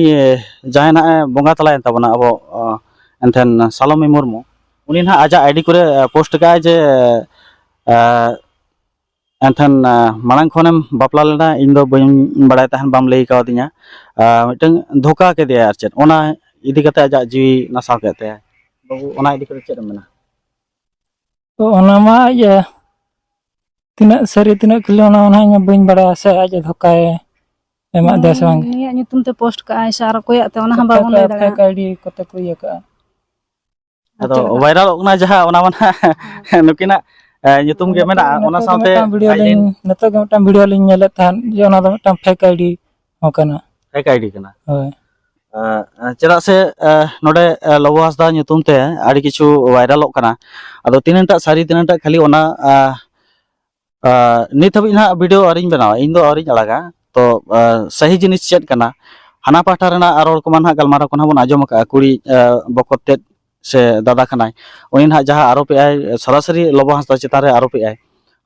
ᱡᱟᱦᱟᱸᱭ ᱱᱟᱦᱟᱜ ᱮ ᱵᱚᱸᱜᱟ ᱛᱟᱞᱟᱭᱮᱱ ᱛᱟᱵᱚᱱᱟ ᱟᱵᱚ, ᱟᱦ, ᱮᱱᱛᱷᱮᱱ ᱥᱟᱞᱚᱢᱤ ᱢᱩᱨᱢᱩ, ᱩᱱᱤ ᱱᱟᱦᱟᱜ ᱟᱡᱟᱜ ID ᱠᱚᱨᱮ, ᱟᱦ, post ᱠᱟᱜᱼᱟᱭ ᱡᱮ, ᱟᱦ, ᱮᱱᱠᱷᱟᱱ, ᱟᱦ, ᱢᱟᱲᱟᱝ ᱠᱷᱚᱱᱮᱢ ᱵᱟᱯᱞᱟ ᱞᱮᱱᱟ, ᱤᱧ ᱫᱚ ᱵᱟᱹᱧ ᱵᱟᱲᱟᱭ ᱛᱟᱦᱮᱱ, ᱵᱟᱢ ᱞᱟᱹᱭ ᱠᱟᱣᱫᱤᱧᱟ᱾ ᱟᱦ, ᱢᱤᱫᱴᱟᱝ ᱫᱷᱳᱠᱟ ᱠᱮᱫᱮᱭᱟ ᱟᱨ ᱪᱮᱫ, ᱚᱱᱟ ᱤᱫᱤ ᱠᱟᱛᱮ ᱟᱡᱟᱜ ᱡᱤᱣᱤ ᱱᱟᱥᱟᱣ ᱠᱮᱫ ᱛᱟᱭᱟ᱾ ᱵᱟᱹᱵᱩ, ᱚᱱᱟ ᱤᱫᱤ ᱠᱟᱛᱮ ᱪᱮᱫ ᱮᱢ ᱢᱮᱱᱟ? ᱛᱚ, ᱚᱱᱟ ᱢᱟ ᱤᱭᱟᱹ, ᱛᱤᱱᱟᱹᱜ ᱥᱟᱹᱨᱤ, ᱛᱤᱱᱟᱹᱜ ᱠᱷᱟᱹᱞᱤ, ᱚᱱᱟ, ᱚᱱᱟ ᱤᱧ ᱢᱟ ᱵᱟᱹᱧ ᱵᱟᱲᱟᱭᱟ ᱥᱮ, ᱟᱡ ᱮ ᱫᱷᱳᱠᱟᱭ ᱮᱢᱟᱜ ᱫᱮᱭᱟ ᱥᱮ ᱵᱟᱝ? ᱩᱱᱤᱭᱟᱜ ᱧᱩᱛᱩᱢ ᱛᱮ post ᱠᱟᱜᱼᱟᱭ ᱥᱮ ᱟᱨ ᱚᱠᱚᱭᱟᱜ ᱛᱮ, ᱚᱱᱟ ᱦᱚᱸ ᱵᱟᱵᱚᱱ ᱞᱟᱹᱭ ᱫᱟᱲᱮᱭᱟᱜᱼᱟ᱾ Fake ID ᱠᱚᱛᱮ ᱠᱚ ᱤᱭᱟᱹ ᱠᱟᱜᱼᱟ᱾ ᱟᱨ ᱟᱫᱚ ᱪᱮᱫ ᱞᱮᱠᱟ? Viralᱚᱜ ᱠᱟᱱᱟ ᱡᱟᱦᱟᱸ, ᱚᱱᱟ ᱢᱟ ᱱᱟᱦᱟᱜ ᱱᱩᱠᱤᱱᱟᱜ, ᱮ, ᱧᱩᱛᱩᱢ ᱜᱮ ᱱᱤᱛᱚᱜ, ᱢᱮᱱᱟᱜᱼᱟ, ᱚᱱᱟ ᱱᱤᱛᱚᱜ ᱜᱮ ᱥᱟᱶᱛᱮ ᱢᱤᱫᱴᱟᱝ video ᱟᱡ ᱞᱤᱧ, ᱨᱮᱱ ᱱᱤᱛᱚᱜ ᱜᱮ ᱢᱤᱫᱴᱟᱝ video ᱞᱤᱧ ᱧᱮᱞᱮᱫ ᱛᱟᱦᱮᱸᱫ ᱡᱮ ᱚᱱᱟ ᱫᱚ ᱢᱤᱫᱴᱟᱝ fake ID ᱦᱚᱸ ᱠᱟᱱᱟ᱾ Fake ID ᱠᱟᱱᱟ᱾ ᱦᱳᱭ᱾ ᱮ, ᱪᱮᱫᱟᱜ ᱥᱮ, ᱮ, ᱱᱚᱰᱮ, ᱮ, ᱞᱚᱵᱚ ᱦᱟᱸᱥᱫᱟ ᱧᱩᱛᱩᱢ ᱛᱮ ᱟᱹᱰᱤ ᱠᱤᱪᱷᱩ viralᱚᱜ ᱠᱟᱱᱟ᱾ ᱟᱫᱚ ᱛᱤᱱᱟᱹᱜ ᱴᱟᱜ ᱥᱟᱹᱨᱤ, ᱛᱤᱱᱟᱹᱜ ᱴᱟᱜ ᱠᱷᱟᱹᱞᱤ, ᱚᱱᱟ, ᱮ, ᱮ, ᱱᱤᱛ ᱦᱟᱹᱵᱤᱡ ᱱᱟᱦᱟᱜ video ᱟᱹᱣᱨᱤᱧ ᱵᱮᱱᱟᱣᱟ, ᱤᱧ ᱫᱚ ᱟᱹᱣᱨᱤᱧ ᱟᱲᱟᱜᱟ᱾ ᱛᱚ, ᱮ, ᱥᱟᱹᱦᱤ ᱡᱤᱱᱤᱥ ᱪᱮᱫ ᱠᱟᱱᱟ? ᱦᱟᱱᱟ ᱯᱟᱦᱴᱟ ᱨᱮᱱᱟᱜ ᱨᱚᱲ ᱠᱚᱢᱟ ᱱᱟᱦᱟᱜ, ᱜᱟᱞᱢᱟᱨᱟᱣ ᱠᱚ ᱱᱟᱦᱟᱜ ᱵᱚᱱ ᱟᱸᱡᱚᱢ ᱟᱠᱟᱫᱼᱟ, ᱠᱩᱲᱤ, ᱮ, ᱵᱚᱠᱚᱛ ᱛᱮᱫ ᱥᱮ ᱫᱟᱫᱟ ᱠᱟᱱᱟᱭ, ᱩᱱᱤ ᱱᱟᱦᱟᱜ ᱡᱟᱦᱟᱸ ᱟᱨᱳᱯᱮᱜᱼᱟᱭ, ᱥᱚᱨᱟᱥᱚᱨᱤ ᱞᱚᱵᱚ ᱦᱟᱸᱥᱫᱟ ᱪᱮᱛᱟᱱ ᱨᱮ ᱟᱨᱳᱯᱮᱜᱼᱟᱭ᱾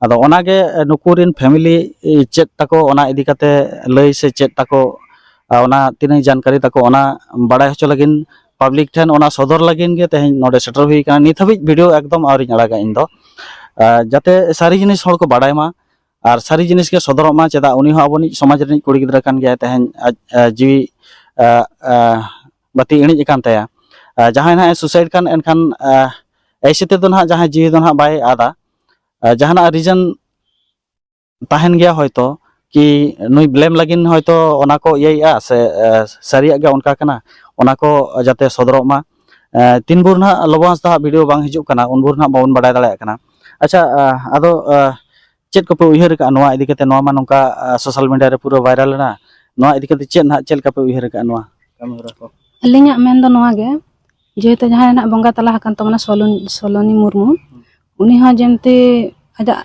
ᱟᱫᱚ ᱚᱱᱟᱜᱮ ᱱᱩᱠᱩ ᱨᱮᱱ family ᱪᱮᱫ ᱛᱟᱠᱚ, ᱚᱱᱟ ᱤᱫᱤ ᱠᱟᱛᱮ ᱞᱟᱹᱭ ᱥᱮ ᱪᱮᱫ ᱛᱟᱠᱚ, ᱟ, ᱚᱱᱟ ᱛᱤᱱᱟᱹᱜ ᱡᱟᱱᱠᱟᱨᱤ ᱛᱟᱠᱚ, ᱚᱱᱟ ᱵᱟᱲᱟᱭ ᱦᱚᱪᱚ ᱞᱟᱹᱜᱤᱫ, public ᱴᱷᱮᱱ ᱚᱱᱟ ᱥᱚᱫᱚᱨ ᱞᱟᱹᱜᱤᱫ ᱜᱮ ᱛᱮᱦᱮᱧ ᱱᱚᱰᱮ ᱥᱮᱴᱮᱨ ᱦᱩᱭ ᱟᱠᱟᱱᱟ᱾ ᱱᱤᱛ ᱦᱟᱹᱵᱤᱡ video ᱮᱠᱫᱚᱢ ᱟᱹᱣᱨᱤᱧ ᱟᱲᱟᱜᱟ ᱤᱧ ᱫᱚ, ᱟ, ᱡᱟᱛᱮ ᱥᱟᱹᱨᱤ ᱡᱤᱱᱤᱥ ᱦᱚᱲ ᱠᱚ ᱵᱟᱲᱟᱭ ᱢᱟ᱾ ᱟᱨ ᱥᱟᱹᱨᱤ ᱡᱤᱱᱤᱥ ᱜᱮ ᱥᱚᱫᱚᱨᱚᱜ ᱢᱟ, ᱪᱮᱫᱟᱜ ᱩᱱᱤ ᱦᱚᱸ ᱟᱵᱚᱱᱤᱡ ᱥᱚᱢᱟᱡᱽ ᱨᱤᱱᱤᱡ ᱠᱩᱲᱤ ᱜᱤᱫᱽᱨᱟᱹ ᱠᱟᱱ ᱜᱮᱭᱟᱭ, ᱛᱮᱦᱮᱧ ᱟᱡ, ᱟ, ᱡᱤᱣᱤ, ᱟ, ᱟ, ᱵᱟᱹᱛᱤ ᱤᱬᱤᱡ ᱟᱠᱟᱱ ᱛᱟᱭᱟ᱾ ᱟ, ᱡᱟᱦᱟᱸᱭ ᱱᱟᱦᱟᱜ ᱮ suicide ᱠᱟᱱ, ᱮᱱᱠᱷᱟᱱ, ᱟ, ᱮᱭᱥᱮ ᱛᱮᱫᱚ ᱱᱟᱦᱟᱜ ᱡᱟᱦᱟᱸᱭ ᱡᱤᱣᱤ ᱫᱚ ᱱᱟᱦᱟᱜ ᱵᱟᱭ ᱟᱫᱟ, ᱟ, ᱡᱟᱦᱟᱱᱟᱜ reason ᱛᱟᱦᱮᱱ ᱜᱮᱭᱟ ᱦᱚᱭᱛᱚ, ᱠᱤ ᱱᱩᱭ ᱵᱞᱮᱢ ᱞᱟᱹᱜᱤᱫ ᱦᱚᱭᱛᱳ ᱚᱱᱟ ᱠᱚ ᱤᱭᱟᱹᱭᱮᱫᱼᱟ ᱥᱮ ᱥᱟᱹᱨᱤᱭᱟᱜ ᱜᱮ ᱚᱱᱠᱟ ᱠᱟᱱᱟ, ᱚᱱᱟ ᱠᱚ ᱡᱟᱛᱮ ᱥᱚᱫᱚᱨᱚᱜ ᱢᱟ᱾ ᱛᱤᱱ ᱵᱷᱳᱨ ᱱᱟᱦᱟᱜ ᱞᱚᱵᱚ ᱦᱟᱸᱥᱫᱟ ᱦᱟᱜ ᱵᱷᱤᱰᱤᱭᱳ ᱵᱟᱝ ᱦᱤᱡᱩᱜ ᱠᱟᱱᱟ, ᱩᱱ ᱵᱷᱳᱨ ᱱᱟᱦᱟᱜ ᱵᱟᱵᱚᱱ ᱵᱟᱰᱟᱭ ᱫᱟᱲᱮᱭᱟᱜ ᱠᱟᱱᱟ᱾ ᱟᱪᱪᱷᱟ, ᱟᱫᱚ ᱪᱮᱫ ᱠᱚᱯᱮ ᱩᱭᱦᱟᱹᱨ ᱟᱠᱟᱫᱼᱟ ᱱᱚᱣᱟ ᱤᱫᱤ ᱠᱟᱛᱮ? ᱱᱚᱣᱟ ᱢᱟ ᱱᱚᱝᱠᱟ ᱥᱳᱥᱟᱞ ᱢᱤᱰᱤᱭᱟ ᱨᱮ ᱯᱩᱨᱟᱹ ᱵᱷᱟᱭᱨᱟᱞ ᱮᱱᱟ, ᱱᱚᱣᱟ ᱤᱫᱤ ᱠᱟᱛᱮ ᱪᱮᱫ ᱱᱟᱦᱟᱜ, ᱪᱮᱫ ᱞᱮᱠᱟ ᱯᱮ ᱩᱭᱦᱟᱹᱨ ᱟᱠᱟᱫᱼᱟ ᱱᱚᱣᱟ ᱠᱟᱹᱢᱤ ᱦᱚᱨᱟ ᱠᱚ? ᱟᱹᱞᱤᱧᱟᱜ ᱢᱮᱱ ᱫᱚ ᱱᱚᱣᱟ ᱜᱮ, ᱡᱮᱦᱮᱛᱩ ᱡᱟᱦᱟᱸᱭ ᱱᱟᱦᱟᱜ ᱵᱚᱸᱜᱟ ᱛᱟᱞᱟ ᱟᱠᱟᱱ ᱛᱟᱵᱚᱱᱟ ᱥᱚᱞᱚᱱ-, ᱥᱚᱞᱚᱱᱤ ᱢᱩᱨᱢᱩ, ᱩᱱᱤ ᱦᱚᱸ ᱡᱮᱢᱛᱤ ᱟᱡᱟᱜ,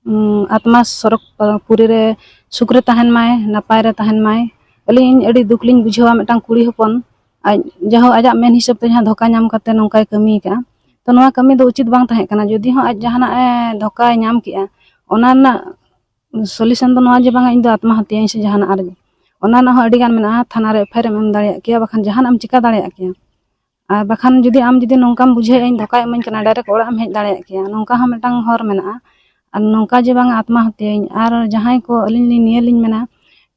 ᱩᱢ, ᱟᱛᱢᱟ ᱥᱚᱨᱚᱜ ᱯᱩᱨᱤ ᱨᱮ ᱥᱩᱠ ᱨᱮ ᱛᱟᱦᱮᱱ ᱢᱟᱭ, ᱱᱟᱯᱟᱭ ᱨᱮ ᱛᱟᱦᱮᱱ ᱢᱟᱭ᱾ ᱟᱹᱞᱤᱧ ᱟᱹᱰᱤ ᱫᱩᱠ ᱞᱤᱧ ᱵᱩᱡᱷᱟᱹᱣᱟ, ᱢᱤᱫᱴᱟᱝ ᱠᱩᱲᱤ ᱦᱚᱯᱚᱱ ᱟᱡ ᱡᱟᱦᱳ ᱟᱡᱟᱜ ᱢᱮᱱ ᱦᱤᱥᱟᱹᱵ ᱛᱮ ᱡᱟᱦᱟᱸ ᱫᱷᱳᱠᱟ ᱧᱟᱢ ᱠᱟᱛᱮ ᱱᱚᱝᱠᱟᱭ ᱠᱟᱹᱢᱤ ᱟᱠᱟᱫᱼᱟ, ᱛᱚ ᱱᱚᱣᱟ ᱠᱟᱹᱢᱤ ᱫᱚ ᱩᱪᱤᱛ ᱵᱟᱝ ᱛᱟᱦᱮᱸ ᱠᱟᱱᱟ᱾ ᱡᱩᱫᱤ ᱦᱚᱸ ᱟᱡ ᱡᱟᱦᱟᱱᱟᱜ ᱮ ᱫᱷᱳᱠᱟᱭ ᱧᱟᱢ ᱠᱮᱜᱼᱟ, ᱚᱱᱟ ᱨᱮᱱᱟᱜ ᱥᱚᱞᱤᱭᱩᱥᱚᱱ ᱫᱚ ᱱᱚᱣᱟ ᱡᱮ ᱵᱟᱝᱟ ᱤᱧ ᱫᱚ ᱟᱛᱢᱟ ᱦᱚᱛᱭᱟᱧ ᱥᱮ ᱡᱟᱦᱟᱱᱟᱜ ᱟᱨ ᱚᱱᱟ ᱨᱮᱱᱟᱜ ᱦᱚᱸ ᱟᱹᱰᱤ ᱜᱟᱱ ᱢᱮᱱᱟᱜᱼᱟ, ᱛᱷᱟᱱᱟ ᱨᱮ ᱮᱯᱷ ᱟᱭ ᱟᱨ ᱮᱢ ᱮᱢ ᱫᱟᱲᱮᱭᱟᱜ ᱠᱮᱭᱟ, ᱵᱟᱠᱷᱟᱱ ᱡᱟᱦᱟᱱᱟᱜ ᱮᱢ ᱪᱤᱠᱟ ᱫᱟᱲᱮᱭᱟᱜ ᱠᱮᱭᱟ᱾ ᱟᱨ ᱵᱟᱠᱷᱟᱱ ᱡᱩᱫᱤ ᱟᱢ ᱡᱩᱫᱤ ᱱᱚᱝᱠᱟᱢ ᱵᱩᱡᱷᱟᱹᱣᱮᱫᱼᱟ ᱤᱧ ᱫᱷᱳᱠᱟᱭ ᱮᱢᱟᱹᱧ ᱠᱟᱱᱟ, ᱰᱟᱭᱨᱮᱠᱴ ᱚᱲᱟᱜ ᱮᱢ ᱦᱮᱡ ᱫᱟᱲᱮᱭᱟᱜ ᱠᱮᱭᱟ, ᱱᱚᱝᱠᱟ ᱦᱚᱸ ᱢᱤᱫᱴᱟᱝ ᱦᱚᱨ ᱢᱮᱱᱟᱜᱼᱟ᱾ ᱟᱨ ᱱᱚᱝᱠᱟ ᱡᱮ ᱵᱟᱝᱟ ᱟᱛᱢᱟ ᱦᱚᱛᱭᱟᱧ, ᱟᱨ ᱡᱟᱦᱟᱸᱭ ᱠᱚ ᱟᱹᱞᱤᱧ ᱞᱤᱧ ᱱᱤᱭᱟᱹ ᱞᱤᱧ ᱢᱮᱱᱟ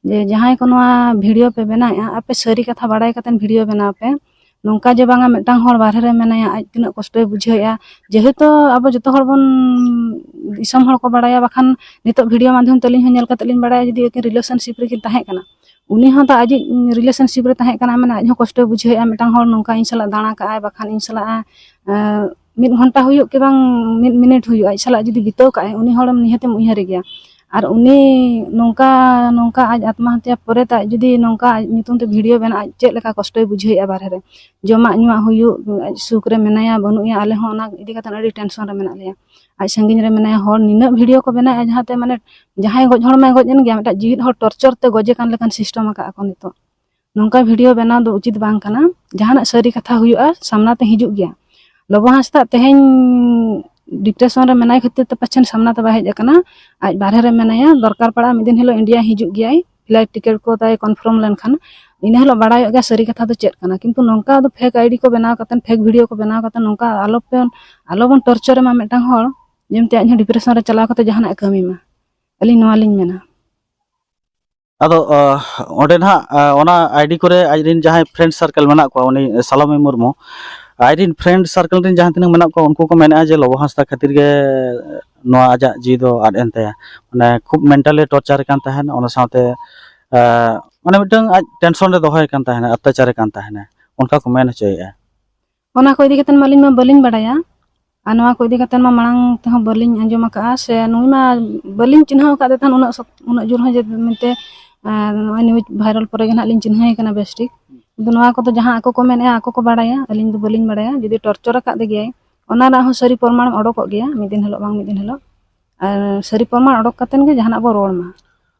ᱡᱮ ᱡᱟᱦᱟᱸᱭ ᱠᱚ ᱱᱚᱣᱟ ᱵᱷᱤᱰᱤᱭᱳ ᱯᱮ ᱵᱮᱱᱟᱣᱮᱫᱼᱟ, ᱟᱯᱮ ᱥᱟᱹᱨᱤ ᱠᱟᱛᱷᱟ ᱵᱟᱲᱟᱭ ᱠᱟᱛᱮ ᱵᱷᱤᱰᱤᱭᱳ ᱵᱮᱱᱟᱣ ᱯᱮ᱾ ᱱᱚᱝᱠᱟ ᱡᱮ ᱵᱟᱝᱟ ᱢᱤᱫᱴᱟᱝ ᱦᱚᱲ ᱵᱟᱨᱦᱮ ᱨᱮ ᱢᱮᱱᱟᱭᱟ, ᱟᱡ ᱛᱤᱱᱟᱹᱜ ᱠᱚᱥᱴᱚᱭ ᱵᱩᱡᱷᱟᱹᱣᱮᱫᱼᱟ, ᱡᱮᱦᱮᱛᱩ ᱟᱵᱚ ᱡᱚᱛᱚ ᱦᱚᱲ ᱵᱚᱱ, ᱫᱤᱥᱚᱢ ᱦᱚᱲ ᱠᱚ ᱵᱟᱲᱟᱭᱟ, ᱵᱟᱠᱷᱟᱱ ᱱᱤᱛᱚᱜ ᱵᱷᱤᱰᱤᱭᱳ ᱢᱟᱫᱽᱫᱷᱚᱢ ᱛᱮ ᱟᱹᱞᱤᱧ ᱦᱚᱸ ᱧᱮᱞ ᱠᱟᱛᱮ ᱞᱤᱧ ᱵᱟᱲᱟᱭᱟ, ᱡᱩᱫᱤ ᱟᱹᱠᱤᱱ ᱨᱤᱞᱮᱥᱚᱱᱥᱤᱯ ᱨᱮᱠᱤᱱ ᱛᱟᱦᱮᱸ ᱠᱟᱱᱟ, ᱩᱱᱤ ᱦᱚᱸ ᱛᱚ ᱟᱡᱤᱡ ᱨᱤᱞᱮᱥᱚᱱᱥᱤᱯ ᱨᱮ ᱛᱟᱦᱮᱸ ᱠᱟᱱᱟ, ᱢᱟᱱᱮ ᱟᱡ ᱦᱚᱸ ᱠᱚᱥᱴᱚᱭ ᱵᱩᱡᱷᱟᱹᱣᱮᱫᱼᱟ, ᱢᱤᱫᱴᱟᱝ ᱦᱚᱲ ᱱᱚᱝᱠᱟ ᱤᱧ ᱥᱟᱞᱟᱜ ᱫᱟᱬᱟ ᱠᱟᱜᱼᱟᱭ, ᱵᱟᱠᱷᱟᱱ ᱤᱧ ᱥᱟᱞᱟᱜ, ᱮᱸ, ᱢᱤᱫ ᱜᱷᱚᱱᱴᱟ ᱦᱩᱭᱩᱜ ᱠᱤ ᱵᱟᱝ ᱢᱤᱫ ᱢᱤᱱᱤᱴ ᱦᱩᱭᱩᱜᱼᱟ, ᱟᱡ ᱥᱟᱞᱟᱜ ᱡᱩᱫᱤ ᱵᱤᱛᱟᱹᱣ ᱠᱟᱜᱼᱟᱭ, ᱩᱱᱤ ᱦᱚᱲᱮᱢ ᱱᱤᱦᱟᱹᱛᱮᱢ ᱩᱭᱦᱟᱹᱨᱮ ᱜᱮᱭᱟ᱾ ᱟᱨ ᱩᱱᱤ ᱱᱚᱝᱠᱟ, ᱱᱚᱝᱠᱟ ᱟᱡ ᱟᱛᱢᱟ ᱦᱚᱛᱭᱟ ᱯᱚᱨᱮ ᱛᱮ ᱟᱡ ᱡᱩᱫᱤ ᱱᱚᱝᱠᱟ ᱟᱡ ᱧᱩᱛᱩᱢ ᱛᱮ ᱵᱷᱤᱰᱤᱭᱳ ᱵᱮᱱᱟᱜᱼᱟ, ᱟᱡ ᱪᱮᱫ ᱞᱮᱠᱟ ᱠᱚᱥᱴᱚᱭ ᱵᱩᱡᱷᱟᱹᱣᱮᱫᱼᱟ ᱵᱟᱨᱦᱮ ᱨᱮ, ᱡᱚᱢᱟᱜ ᱧᱩᱣᱟᱜ ᱦᱩᱭᱩᱜ, ᱟᱡ ᱥᱩᱠ ᱨᱮ ᱢᱮᱱᱟᱭᱟ ᱵᱟᱹᱱᱩᱜᱼᱮᱭᱟ, ᱟᱞᱮ ᱦᱚᱸ ᱚᱱᱟ ᱤᱫᱤ ᱠᱟᱛᱮ ᱟᱹᱰᱤ ᱴᱮᱱᱥᱚᱱ ᱨᱮ ᱢᱮᱱᱟᱜ ᱞᱮᱭᱟ᱾ ᱟᱡ ᱥᱟᱺᱜᱤᱧ ᱨᱮ ᱢᱮᱱᱟᱭᱟ, ᱦᱚᱲ ᱱᱤᱱᱟᱹᱜ ᱵᱷᱤᱰᱤᱭᱳ ᱠᱚ ᱵᱮᱱᱟᱣᱮᱫᱼᱟ ᱡᱟᱦᱟᱸᱛᱮ ᱢᱟᱱᱮ ᱡᱟᱦᱟᱸᱭ ᱜᱚᱡ ᱦᱚᱲ ᱢᱟᱭ ᱜᱚᱡ ᱮᱱ ᱜᱮᱭᱟ, ᱢᱤᱫᱴᱟᱝ ᱡᱤᱣᱤᱫ ᱦᱚᱲ ᱴᱚᱨᱪᱟᱨ ᱛᱮ ᱜᱚᱡᱮ ᱠᱟᱱ ᱞᱮᱠᱟᱱ ᱥᱤᱥᱴᱮᱢ ᱟᱠᱟᱫᱼᱟ ᱠᱚ ᱱᱤᱛᱚᱜ᱾ ᱱᱚᱝᱠᱟ ᱵᱷᱤᱰᱤᱭᱳ ᱵᱮᱱᱟᱣ ᱫᱚ ᱩᱪᱤᱛ ᱵᱟᱝ ᱠᱟᱱᱟ᱾ ᱡᱟᱦᱟᱱᱟᱜ ᱥᱟᱹᱨᱤ ᱠᱟᱛᱷᱟ ᱦᱩᱭᱩᱜᱼᱟ, ᱥᱟᱢᱱᱟ ᱛᱮ ᱦᱤᱡᱩᱜ ᱜᱮᱭᱟ᱾ ᱞᱚᱵᱚ ᱦᱟᱸᱥᱫᱟ ᱛᱮᱦᱮᱧ ᱰᱤᱯᱨᱮᱥᱚᱱ ᱨᱮ ᱢᱮᱱᱟᱭ ᱠᱷᱟᱹᱛᱤᱨ ᱛᱮ ᱯᱟᱪᱷᱮᱱ ᱥᱟᱢᱱᱟ ᱛᱮ ᱵᱟᱭ ᱦᱮᱡ ᱟᱠᱟᱱᱟ᱾ ᱟᱡ ᱵᱟᱨᱦᱮ ᱨᱮ ᱢᱮᱱᱟᱭᱟ, ᱫᱚᱨᱠᱟᱨ ᱯᱟᱲᱟᱜᱼᱟ ᱢᱤᱫ ᱫᱤᱱ ᱦᱤᱞᱳᱜ ᱤᱱᱰᱤᱭᱟ ᱦᱤᱡᱩᱜ ᱜᱮᱭᱟᱭ, ᱯᱷᱞᱟᱭᱤᱴ ᱴᱤᱠᱤᱴ ᱠᱚ ᱛᱟᱭ ᱠᱚᱱᱯᱷᱟᱨᱢ ᱞᱮᱱᱠᱷᱟᱱ ᱤᱱᱟᱹ ᱦᱤᱞᱳᱜ ᱵᱟᱲᱟᱭᱚᱜ ᱜᱮᱭᱟ ᱥᱟᱹᱨᱤ ᱠᱟᱛᱷᱟ ᱫᱚ ᱪᱮᱫ ᱠᱟᱱᱟ᱾ ᱠᱤᱱᱛᱩ ᱱᱚᱝᱠᱟ ᱫᱚ ᱯᱷᱮᱠ ᱟᱭᱰᱤ ᱠᱚ ᱵᱮᱱᱟᱣ ᱠᱟᱛᱮ, ᱯᱷᱮᱠ ᱵᱷᱤᱰᱤᱭᱳ ᱠᱚ ᱵᱮᱱᱟᱣ ᱠᱟᱛᱮ ᱱᱚᱝᱠᱟ ᱟᱞᱚᱯᱮ, ᱟᱞᱚᱵᱚᱱ ᱴᱚᱨᱪᱟᱨ ᱮᱢᱟ ᱢᱤᱫᱴᱟᱝ ᱦᱚᱲ, ᱡᱮᱢᱛᱤ ᱟᱡ ᱦᱚᱸ ᱰᱤᱯᱨᱮᱥᱚᱱ ᱨᱮ ᱪᱟᱞᱟᱣ ᱠᱟᱛᱮ ᱡᱟᱦᱟᱱᱟᱜ ᱮ ᱠᱟᱹᱢᱤ ᱢᱟ᱾ ᱟᱹᱞᱤᱧ ᱱᱚᱣᱟ ᱞᱤᱧ ᱢᱮᱱᱟ᱾ ᱟᱫᱚ, ᱟᱦ, ᱚᱸᱰᱮ ᱱᱟᱦᱟᱜ, ᱟᱦ, ᱚᱱᱟ ᱟᱭᱰᱤ ᱠᱚᱨᱮ ᱟᱡᱨᱮᱱ ᱡᱟᱦᱟᱸᱭ ᱯᱷᱨᱮᱱᱰ ᱥᱟᱨᱠᱮᱞ ᱢᱮᱱᱟᱜ ᱠᱚᱣᱟ, ᱩᱱᱤ ᱥᱟᱞᱚᱢᱤ ᱢᱩᱨᱢᱩ, ᱟᱡᱨᱮᱱ friend circle ᱨᱮᱱ ᱡᱟᱦᱟᱸ ᱛᱤᱱᱟᱹᱜ ᱢᱮᱱᱟᱜ ᱠᱚᱣᱟ, ᱩᱱᱠᱩ ᱠᱚ ᱢᱮᱱᱮᱫᱼᱟ ᱡᱮ ᱞᱚᱵᱚ ᱦᱟᱸᱥᱫᱟ ᱠᱷᱟᱹᱛᱤᱨ ᱜᱮ ᱱᱚᱣᱟ ᱟᱡᱟᱜ ᱡᱤᱣᱤ ᱫᱚ ᱟᱫ ᱮᱱ ᱛᱟᱭᱟ᱾ ᱢᱟᱱᱮ ᱠᱷᱩᱵ mentally torture ᱠᱟᱱ ᱛᱟᱦᱮᱸᱱ, ᱚᱱᱟ ᱥᱟᱶᱛᱮ ᱟᱸ, ᱢᱟᱱᱮ ᱢᱤᱫᱴᱟᱝ ᱟᱡ tension ᱨᱮ ᱫᱚᱦᱚᱭᱮ ᱠᱟᱱ ᱛᱟᱦᱮᱸᱱᱟ, ᱚᱛᱛᱟᱪᱟᱨᱮ ᱠᱟᱱ ᱛᱟᱦᱮᱸᱱᱟ, ᱚᱱᱠᱟ ᱠᱚ ᱢᱮᱱ ᱦᱚᱪᱚᱭᱮᱫᱼᱟ᱾ ᱚᱱᱟ ᱠᱚ ᱤᱫᱤ ᱠᱟᱛᱮ ᱢᱟ ᱟᱹᱞᱤᱧ ᱢᱟ ᱵᱟᱹᱞᱤᱧ ᱵᱟᱲᱟᱭᱟ, ᱟᱨ ᱱᱚᱣᱟ ᱠᱚ ᱤᱫᱤ ᱠᱟᱛᱮ ᱢᱟ ᱢᱟᱲᱟᱝ ᱛᱮᱦᱚᱸ ᱵᱟᱹᱞᱤᱧ ᱟᱸᱡᱚᱢ ᱟᱠᱟᱫᱼᱟ, ᱥᱮ ᱱᱩᱭ ᱢᱟ ᱵᱟᱹᱞᱤᱧ ᱪᱤᱱᱦᱟᱹᱣ ᱟᱠᱟᱫᱮ ᱛᱟᱦᱮᱸᱱ ᱩᱱᱟᱹᱜ ᱥᱚᱠ-, ᱩᱱᱟᱹᱜ ᱡᱳᱨ ᱦᱚᱸ, ᱡᱮ ᱢᱮᱱᱛᱮ, ᱟᱨ ᱱᱚᱜᱼᱚᱭ news viral ᱯᱚᱨᱮ ᱜᱮ ᱱᱟᱦᱟᱜ ᱞᱤᱧ ᱪᱤᱱᱦᱟᱹᱣ ᱮ ᱠᱟᱱᱟ ᱵᱮᱥ ᱴᱷᱤᱠ᱾ ᱠᱤᱱᱛᱩ ᱱᱚᱣᱟ ᱠᱚᱫᱚ ᱡᱟᱦᱟᱸ ᱟᱠᱚ ᱠᱚ ᱢᱮᱱᱮᱫᱼᱟ, ᱟᱠᱚ ᱠᱚ ᱵᱟᱲᱟᱭᱟ, ᱟᱹᱞᱤᱧ ᱫᱚ ᱵᱟᱹᱞᱤᱧ ᱵᱟᱲᱟᱭᱟ᱾ ᱡᱩᱫᱤ torture ᱟᱠᱟᱫ ᱜᱮᱭᱟᱭ, ᱚᱱᱟ ᱨᱮᱱᱟᱜ ᱦᱚᱸ ᱥᱟᱹᱨᱤ ᱯᱨᱚᱢᱟᱱ ᱚᱰᱚᱠᱚᱜ ᱜᱮᱭᱟ ᱢᱤᱫ ᱫᱤᱱ ᱦᱤᱞᱳᱜ ᱵᱟᱝ ᱢᱤᱫ ᱫᱤᱱ ᱦᱤᱞᱳᱜ᱾ ᱟᱨ ᱥᱟᱹᱨᱤ ᱯᱨᱚᱢᱟᱱ ᱚᱰᱚᱠ ᱠᱟᱛᱮᱱ ᱜᱮ ᱡᱟᱦᱟᱱᱟᱜ ᱵᱚ ᱨᱚᱲ ᱢᱟ᱾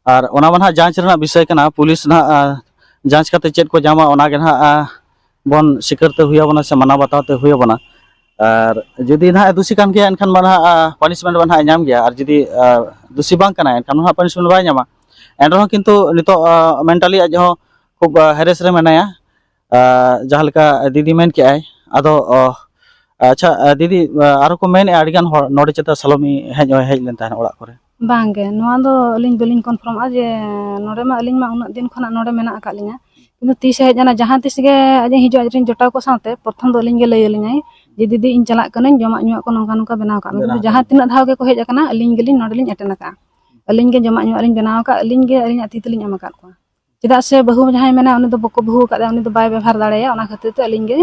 ᱟᱨ ᱚᱱᱟ ᱢᱟ ᱱᱟᱦᱟᱜ ᱡᱟᱸᱪ ᱨᱮᱱᱟᱜ ᱵᱤᱥᱚᱭ ᱠᱟᱱᱟ, ᱯᱩᱞᱤᱥ ᱱᱟᱦᱟᱜ, ᱟ, ᱡᱟᱸᱪ ᱠᱟᱛᱮ ᱪᱮᱫ ᱠᱚ ᱧᱟᱢᱟ, ᱚᱱᱟ ᱜᱮ ᱱᱟᱦᱟᱜ, ᱟ, ᱵᱚᱱ ᱥᱤᱠᱟᱹᱨ ᱛᱮ ᱦᱩᱭ ᱟᱵᱚᱱᱟ ᱥᱮ ᱢᱟᱱᱟᱣ ᱵᱟᱛᱟᱣ ᱛᱮ ᱦᱩᱭ ᱟᱵᱚᱱᱟ᱾ ᱟᱨ ᱡᱩᱫᱤ ᱱᱟᱦᱟᱜ ᱮ ᱫᱩᱥᱤ ᱠᱟᱱ ᱜᱮᱭᱟ, ᱮᱱᱠᱷᱟᱱ ᱢᱟ ᱱᱟᱦᱟᱜ, ᱟ, punishment ᱢᱟ ᱱᱟᱦᱟᱜ ᱮ ᱧᱟᱢ ᱜᱮᱭᱟ, ᱟᱨ ᱡᱩᱫᱤ, ᱟ, ᱫᱩᱥᱤ ᱵᱟᱝ ᱠᱟᱱᱟᱭ, ᱮᱱᱠᱷᱟᱱ ᱱᱟᱦᱟᱜ punishment ᱵᱟᱭ ᱧᱟᱢᱟ᱾ ᱮᱱ ᱨᱮᱦᱚᱸ ᱠᱤᱱᱛᱩ ᱱᱤᱛᱚᱜ, ᱟ, mentally ᱟᱡ ᱦᱚᱸ ᱠᱷᱩᱵ, ᱟ, harass ᱨᱮ ᱢᱮᱱᱟᱭᱟ᱾ ᱟ, ᱡᱟᱦᱟᱸ ᱞᱮᱠᱟ ᱫᱤᱫᱤ ᱢᱮᱱ ᱠᱮᱜᱼᱟᱭ, ᱟᱫᱚ, ᱚ, ᱟᱪᱪᱷᱟ, ᱟ, ᱫᱤᱫᱤ, ᱟ, ᱟᱨᱚ ᱠᱚ ᱢᱮᱱᱮᱜᱼᱟ ᱟᱹᱰᱤ ᱜᱟᱱ ᱦᱚᱲ ᱱᱚᱰᱮ ᱪᱮᱛᱟ ᱥᱟᱞᱚᱢᱤ ᱦᱮᱡ, ᱦᱮᱡ ᱞᱮᱱ ᱛᱟᱦᱮᱱ ᱚᱲᱟᱜ ᱠᱚᱨᱮ᱾ ᱵᱟᱝᱜᱮ, ᱱᱚᱣᱟ ᱫᱚ ᱟᱹᱞᱤᱧ ᱵᱟᱹᱞᱤᱧ confirmᱟ ᱡᱮ ᱱᱚᱰᱮ ᱢᱟ ᱟᱹᱞᱤᱧ ᱢᱟ ᱩᱱᱟᱹᱜ ᱫᱤᱱ ᱠᱷᱚᱱᱟᱜ ᱱᱚᱰᱮ ᱢᱮᱱᱟᱜ ᱟᱠᱟᱫ ᱞᱤᱧᱟ, ᱠᱤᱱᱛᱩ ᱛᱤᱥᱮ ᱦᱮᱡ ᱮᱱᱟ, ᱡᱟᱦᱟᱸ ᱛᱤᱥ ᱜᱮ ᱟᱡ ᱮ ᱦᱤᱡᱩᱜᱼᱟ, ᱟᱡᱨᱮᱱ ᱡᱚᱴᱟᱣ ᱠᱚ ᱥᱟᱶᱛᱮ ᱯᱨᱚᱛᱷᱚᱢ ᱫᱚ ᱟᱹᱞᱤᱧ ᱜᱮ ᱞᱟᱹᱭ ᱟᱹᱞᱤᱧᱟᱭ ᱡᱮ, "ᱫᱤᱫᱤ, ᱤᱧ ᱪᱟᱞᱟᱜ ᱠᱟᱹᱱᱟᱹᱧ, ᱡᱚᱢᱟᱜ ᱧᱩᱣᱟᱜ ᱠᱚ ᱱᱚᱝᱠᱟ ᱱᱚᱝᱠᱟ ᱵᱮᱱᱟᱣ ᱠᱟᱜ ᱢᱮ᱾" ᱵᱮᱱᱟᱣ ᱠᱤᱱᱛᱩ ᱡᱟᱦᱟᱸ ᱠᱟᱜ ᱛᱤᱱᱟᱹᱜ ᱫᱷᱟᱣ ᱜᱮᱠᱚ ᱦᱮᱡ ᱟᱠᱟᱱᱟ, ᱟᱹᱞᱤᱧ ᱜᱮᱞᱤᱧ ᱱᱚᱰᱮ ᱞᱤᱧ attend ᱟᱠᱟᱫᱼᱟ᱾ ᱟᱹᱞᱤᱧ ᱜᱮ ᱡᱚᱢᱟᱜ ᱧᱩᱣᱟᱜ ᱞᱤᱧ ᱵᱮᱱᱟᱣ ᱟᱠᱟᱫ, ᱟᱹᱞᱤᱧ ᱜᱮ ᱟᱹᱞᱤᱧᱟᱜ ᱛᱤ ᱛᱮᱞᱤᱧ ᱮᱢ ᱟᱠᱟᱫ ᱠᱚᱣᱟ᱾ ᱪᱮᱫᱟᱜ ᱥᱮ ᱵᱟᱹᱦᱩ ᱡᱟᱦᱟᱸᱭ ᱢᱮᱱᱟ, ᱩᱱᱤ ᱫᱚ ᱵᱟᱠᱚ ᱵᱟᱹᱦᱩ ᱟᱠᱟᱫᱮᱭᱟ, ᱩᱱᱤ ᱫᱚ ᱵᱟᱭ ᱵᱮᱵᱷᱟᱨ ᱫᱟᱲᱮᱭᱟᱜᱼᱟ᱾ ᱚᱱᱟ ᱠᱷᱟᱹᱛᱤᱨ ᱛᱮ ᱟᱹᱞᱤᱧ ᱜᱮ,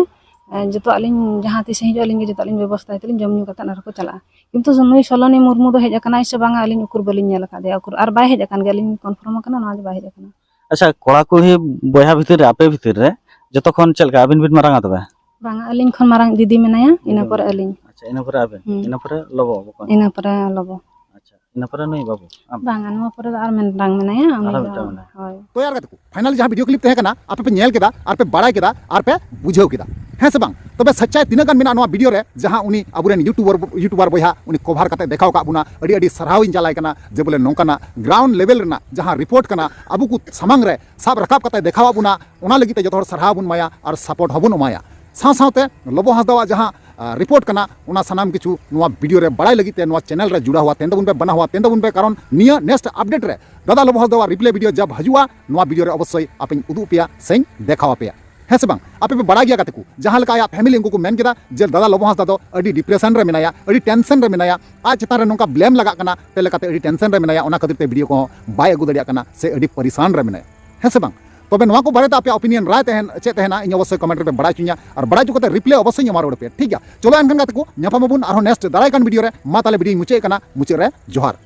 ᱮ, ᱡᱚᱛᱚᱣᱟᱜ ᱞᱤᱧ, ᱡᱟᱦᱟᱸ ᱛᱤᱥ ᱮ ᱦᱤᱡᱩᱜᱼᱟ, ᱟᱹᱞᱤᱧ ᱜᱮ ᱡᱚᱛᱚᱣᱟᱜ ᱞᱤᱧ ᱵᱮᱵᱚᱥᱛᱷᱟᱭ ᱛᱮᱞᱤᱧ ᱡᱚᱢ ᱧᱩ ᱠᱟᱛᱮᱫ ᱟᱨᱦᱚᱸ ᱠᱚ ᱪᱟᱞᱟᱜᱼᱟ᱾ ᱠᱤᱱᱛᱩ ᱱᱩᱭ ᱥᱚᱞᱚᱱᱤ ᱢᱩᱨᱢᱩ ᱫᱚ ᱦᱮᱡ ᱟᱠᱟᱱᱟᱭ ᱥᱮ ᱵᱟᱝᱟ, ᱟᱹᱞᱤᱧ ᱩᱠᱩᱨ ᱵᱟᱹᱞᱤᱧ ᱧᱮᱞ ᱟᱠᱟᱫᱮᱭᱟ, ᱩᱠᱩᱨ ᱟᱨ ᱵᱟᱭ ᱦᱮᱡ ᱟᱠᱟᱱ ᱜᱮᱭᱟ, ᱟᱹᱞᱤᱧ confirm ᱟᱠᱟᱱᱟ ᱱᱚᱣᱟ ᱫᱚ ᱵᱟᱭ ᱦᱮᱡ ᱟᱠᱟᱱᱟ᱾ ᱟᱪᱪᱷᱟ, ᱠᱚᱲᱟ ᱠᱩᱲᱤ ᱵᱚᱭᱦᱟ ᱵᱷᱤᱛᱤᱨ ᱨᱮ, ᱟᱯᱮ ᱵᱷᱤᱛᱤᱨ ᱨᱮ ᱡᱚᱛᱚ ᱠᱷᱚᱱ ᱪᱮᱫ ᱞᱮᱠᱟ ᱟᱹᱵᱤᱱ ᱵᱤᱱ ᱢᱟᱨᱟᱝᱟ ᱛᱚᱵᱮ? ᱵᱟᱝᱟ, ᱟᱹᱞᱤᱧ ᱠᱷᱚᱱ ᱢᱟᱨᱟᱝ ᱫᱤᱫᱤ ᱢᱮᱱᱟᱭᱟ, ᱤᱱᱟᱹ ᱯᱚᱨᱮ ᱟᱹᱞᱤᱧ᱾ ᱟᱪᱪᱷᱟ, ᱤᱱᱟᱹ ᱯᱚᱨᱮ ᱟᱵᱮᱱ, ᱦᱩᱸ᱾ ᱤᱱᱟᱹ ᱯᱚᱨᱮ ᱞᱚᱵᱚ ᱵᱚᱠᱚᱧ᱾ ᱤᱱᱟᱹ ᱯᱚᱨᱮ ᱞᱚᱵᱚ᱾ ᱟᱪᱪᱷᱟ, ᱤᱱᱟᱹ ᱯᱚᱨᱮ ᱱᱩᱭ ᱵᱟᱹᱵᱩ, ᱟᱢ? ᱵᱟᱝᱟ, ᱱᱚᱣᱟ ᱯᱚᱨᱮ ᱫᱚ ᱟᱨ ᱢᱤᱫᱴᱟᱝ ᱢᱮᱱᱟᱭᱟ, ᱩᱱᱤ ᱟᱨᱦᱚᱸ ᱫᱚ, ᱢᱤᱫᱴᱟᱝ ᱢᱮᱱᱟᱭᱟ᱾ ᱦᱳᱭ᱾ ᱛᱚ ᱭᱟᱨ ᱜᱟᱛᱮ ᱠᱚ, finally ᱡᱟᱦᱟᱸ video clip ᱛᱟᱦᱮᱸ ᱠᱟᱱᱟ, ᱟᱯᱮ ᱯᱮ ᱧᱮᱞ ᱠᱮᱫᱟ, ᱟᱨ ᱯᱮ ᱵᱟᱲᱟᱭ ᱠᱮᱫᱟ, ᱟᱨ ᱯᱮ ᱵᱩᱡᱷᱟᱹᱣ ᱠᱮᱫᱟ, ᱦᱮᱸ ᱥᱮ ᱵᱟᱝ? ᱛᱚᱵᱮ ᱥᱟᱪᱪᱟᱭ ᱛᱤᱱᱟᱹᱜ ᱜᱟᱱ ᱢᱮᱱᱟᱜᱼᱟ ᱱᱚᱣᱟ video ᱨᱮ, ᱡᱟᱦᱟᱸ ᱩᱱᱤ ᱟᱵᱚᱨᱮᱱ YouTuber, YouTuber ᱵᱚᱭᱦᱟ ᱩᱱᱤ cover ᱠᱟᱛᱮ ᱫᱮᱠᱷᱟᱣ ᱠᱟᱜ ᱵᱚᱱᱟ? ᱟᱹᱰᱤ ᱟᱹᱰᱤ ᱥᱟᱨᱦᱟᱣ ᱤᱧ ᱪᱟᱞᱟᱭ ᱠᱟᱱᱟ, ᱡᱮ ᱵᱚᱞᱮ ᱱᱚᱝᱠᱟᱱᱟᱜ ground level ᱨᱮᱱᱟᱜ ᱡᱟᱦᱟᱸ report ᱠᱟᱱᱟ, ᱟᱵᱚ ᱠᱚ ᱥᱟᱢᱟᱝ ᱨᱮ ᱥᱟᱵ ᱨᱟᱠᱟᱵ ᱠᱟᱛᱮ ᱫᱮᱠᱷᱟᱣᱟᱜ ᱵᱚᱱᱟ, ᱚᱱᱟ ᱞᱟᱹᱜᱤᱫ ᱛᱮ ᱡᱚᱛᱚ ᱦᱚᱲ ᱥᱟᱨᱦᱟᱣ ᱵᱚᱱ ᱮᱢᱟᱭᱟ ᱟᱨ support ᱦᱚᱸᱵᱚᱱ ᱮᱢᱟᱭᱟ᱾ ᱥᱟᱶ ᱥᱟᱶᱛᱮ ᱞᱚᱵᱚ ᱦᱟᱸᱥᱫᱟᱣᱟᱜ ᱡᱟᱦᱟᱸ, ᱟ, report ᱠᱟᱱᱟ, ᱚᱱᱟ ᱥᱟᱱᱟᱢ ᱠᱤᱪᱷᱩ ᱱᱚᱣᱟ video ᱨᱮ ᱵᱟᱲᱟᱭ ᱞᱟᱹᱜᱤᱫ ᱛᱮ ᱱᱚᱣᱟ channel ᱨᱮ ᱡᱩᱲᱟᱣ ᱦᱩᱣᱟ ᱛᱟᱦᱮᱱ ᱛᱟᱵᱚᱱ ᱯᱮ, ᱵᱟᱱᱟ ᱦᱩᱣᱟ ᱛᱟᱦᱮᱱ ᱛᱟᱵᱚᱱ ᱯᱮ, ᱠᱟᱨᱚᱱ ᱱᱤᱭᱟᱹ next update ᱨᱮ ᱫᱟᱫᱟ ᱞᱚᱵᱚ ᱦᱟᱸᱥᱫᱟᱣᱟᱜ reply video ᱡᱟᱵ ᱦᱤᱡᱩᱜᱼᱟ, ᱱᱚᱣᱟ video ᱨᱮ ᱚᱵᱚᱥᱥᱳᱭ ᱟᱯᱮᱧ ᱩᱫᱩᱜ ᱟᱯᱮᱭᱟ ᱥᱮᱧ ᱫᱮᱠᱷᱟᱣ ᱟᱯᱮᱭᱟ᱾ ᱦᱮᱸ ᱥᱮ ᱵᱟᱝ? ᱟᱯᱮ ᱯᱮ ᱵᱟᱲᱟᱭ ᱜᱮᱭᱟ ᱜᱟᱛᱮ ᱠᱚ, ᱡᱟᱦᱟᱸ ᱞᱮᱠᱟ ᱟᱭᱟᱜ ᱯᱷᱮᱢᱤᱞᱤ ᱩᱱᱠᱩ ᱠᱚ ᱢᱮᱱ ᱠᱮᱫᱟ ᱡᱮ ᱫᱟᱫᱟ ᱞᱚᱵᱚ ᱦᱟᱸᱥᱫᱟ ᱫᱚ ᱟᱹᱰᱤ ᱰᱤᱯᱨᱮᱥᱚᱱ ᱨᱮ ᱢᱮᱱᱟᱭᱟ, ᱟᱹᱰᱤ ᱴᱮᱱᱥᱚᱱ ᱨᱮ ᱢᱮᱱᱟᱭᱟ, ᱟᱡ ᱪᱮᱛᱟᱱ ᱨᱮ ᱱᱚᱝᱠᱟ ᱵᱞᱮᱢ ᱞᱟᱜᱟᱜ ᱠᱟᱱᱟ, ᱛᱮ ᱞᱮᱠᱟᱛᱮ ᱟᱹᱰᱤ ᱴᱮᱱᱥᱚᱱ ᱨᱮ ᱢᱮᱱᱟᱭᱟ, ᱚᱱᱟ ᱠᱷᱟᱹᱛᱤᱨ ᱛᱮ ᱵᱷᱤᱰᱤᱭᱳ ᱠᱚᱦᱚᱸ ᱵᱟᱭ ᱟᱹᱜᱩ ᱫᱟᱲᱮᱭᱟᱜ ᱠᱟᱱᱟ ᱥᱮ ᱟᱹᱰᱤ ᱯᱟᱨᱤᱥᱟᱱ ᱨᱮ ᱢᱮᱱᱟᱭᱟ, ᱦᱮᱸ ᱥᱮ ᱵᱟᱝ? ᱛᱚᱵᱮ ᱱᱚᱣᱟ ᱠᱚ ᱵᱟᱨᱮᱛᱮ ᱟᱯᱮᱭᱟᱜ ᱚᱯᱤᱱᱤᱭᱚᱱ, ᱨᱟᱭ ᱛᱟᱦᱮᱱ ᱪᱮᱫ ᱛᱟᱦᱮᱱᱟ, ᱤᱧ ᱚᱵᱚᱥᱥᱳᱭ ᱠᱚᱢᱮᱱᱴ ᱨᱮᱯᱮ ᱵᱟᱲᱟᱭ ᱦᱚᱪᱚᱧᱟ, ᱟᱨ ᱵᱟᱲᱟᱭ ᱦᱚᱪᱚ ᱠᱟᱛᱮ ᱨᱤᱯᱞᱟᱭ ᱚᱵᱚᱥᱥᱳᱭ ᱤᱧ ᱮᱢᱟ ᱨᱩᱣᱟᱹᱲ ᱟᱯᱮᱭᱟ, ᱴᱷᱤᱠ ᱜᱮᱭᱟ? ᱪᱚᱞᱚ ᱮᱱᱠᱷᱟᱱ ᱜᱟᱛᱮ ᱠᱚ, ᱧᱟᱯᱟᱢ ᱟᱵᱚᱱ ᱟᱨᱦᱚᱸ ᱱᱮᱠᱥᱴ ᱫᱟᱨᱟᱭ ᱠᱟᱱ ᱵᱷᱤᱰᱤᱭᱳ ᱨᱮ᱾ ᱢᱟ ᱛᱟᱦᱞᱮ ᱵᱷᱤᱰᱤᱭᱳᱧ ᱢᱩᱪᱟᱹᱫ ᱠᱟᱱᱟ, ᱢᱩᱪᱟᱹᱫ ᱨᱮ ᱡᱚᱦᱟᱨ᱾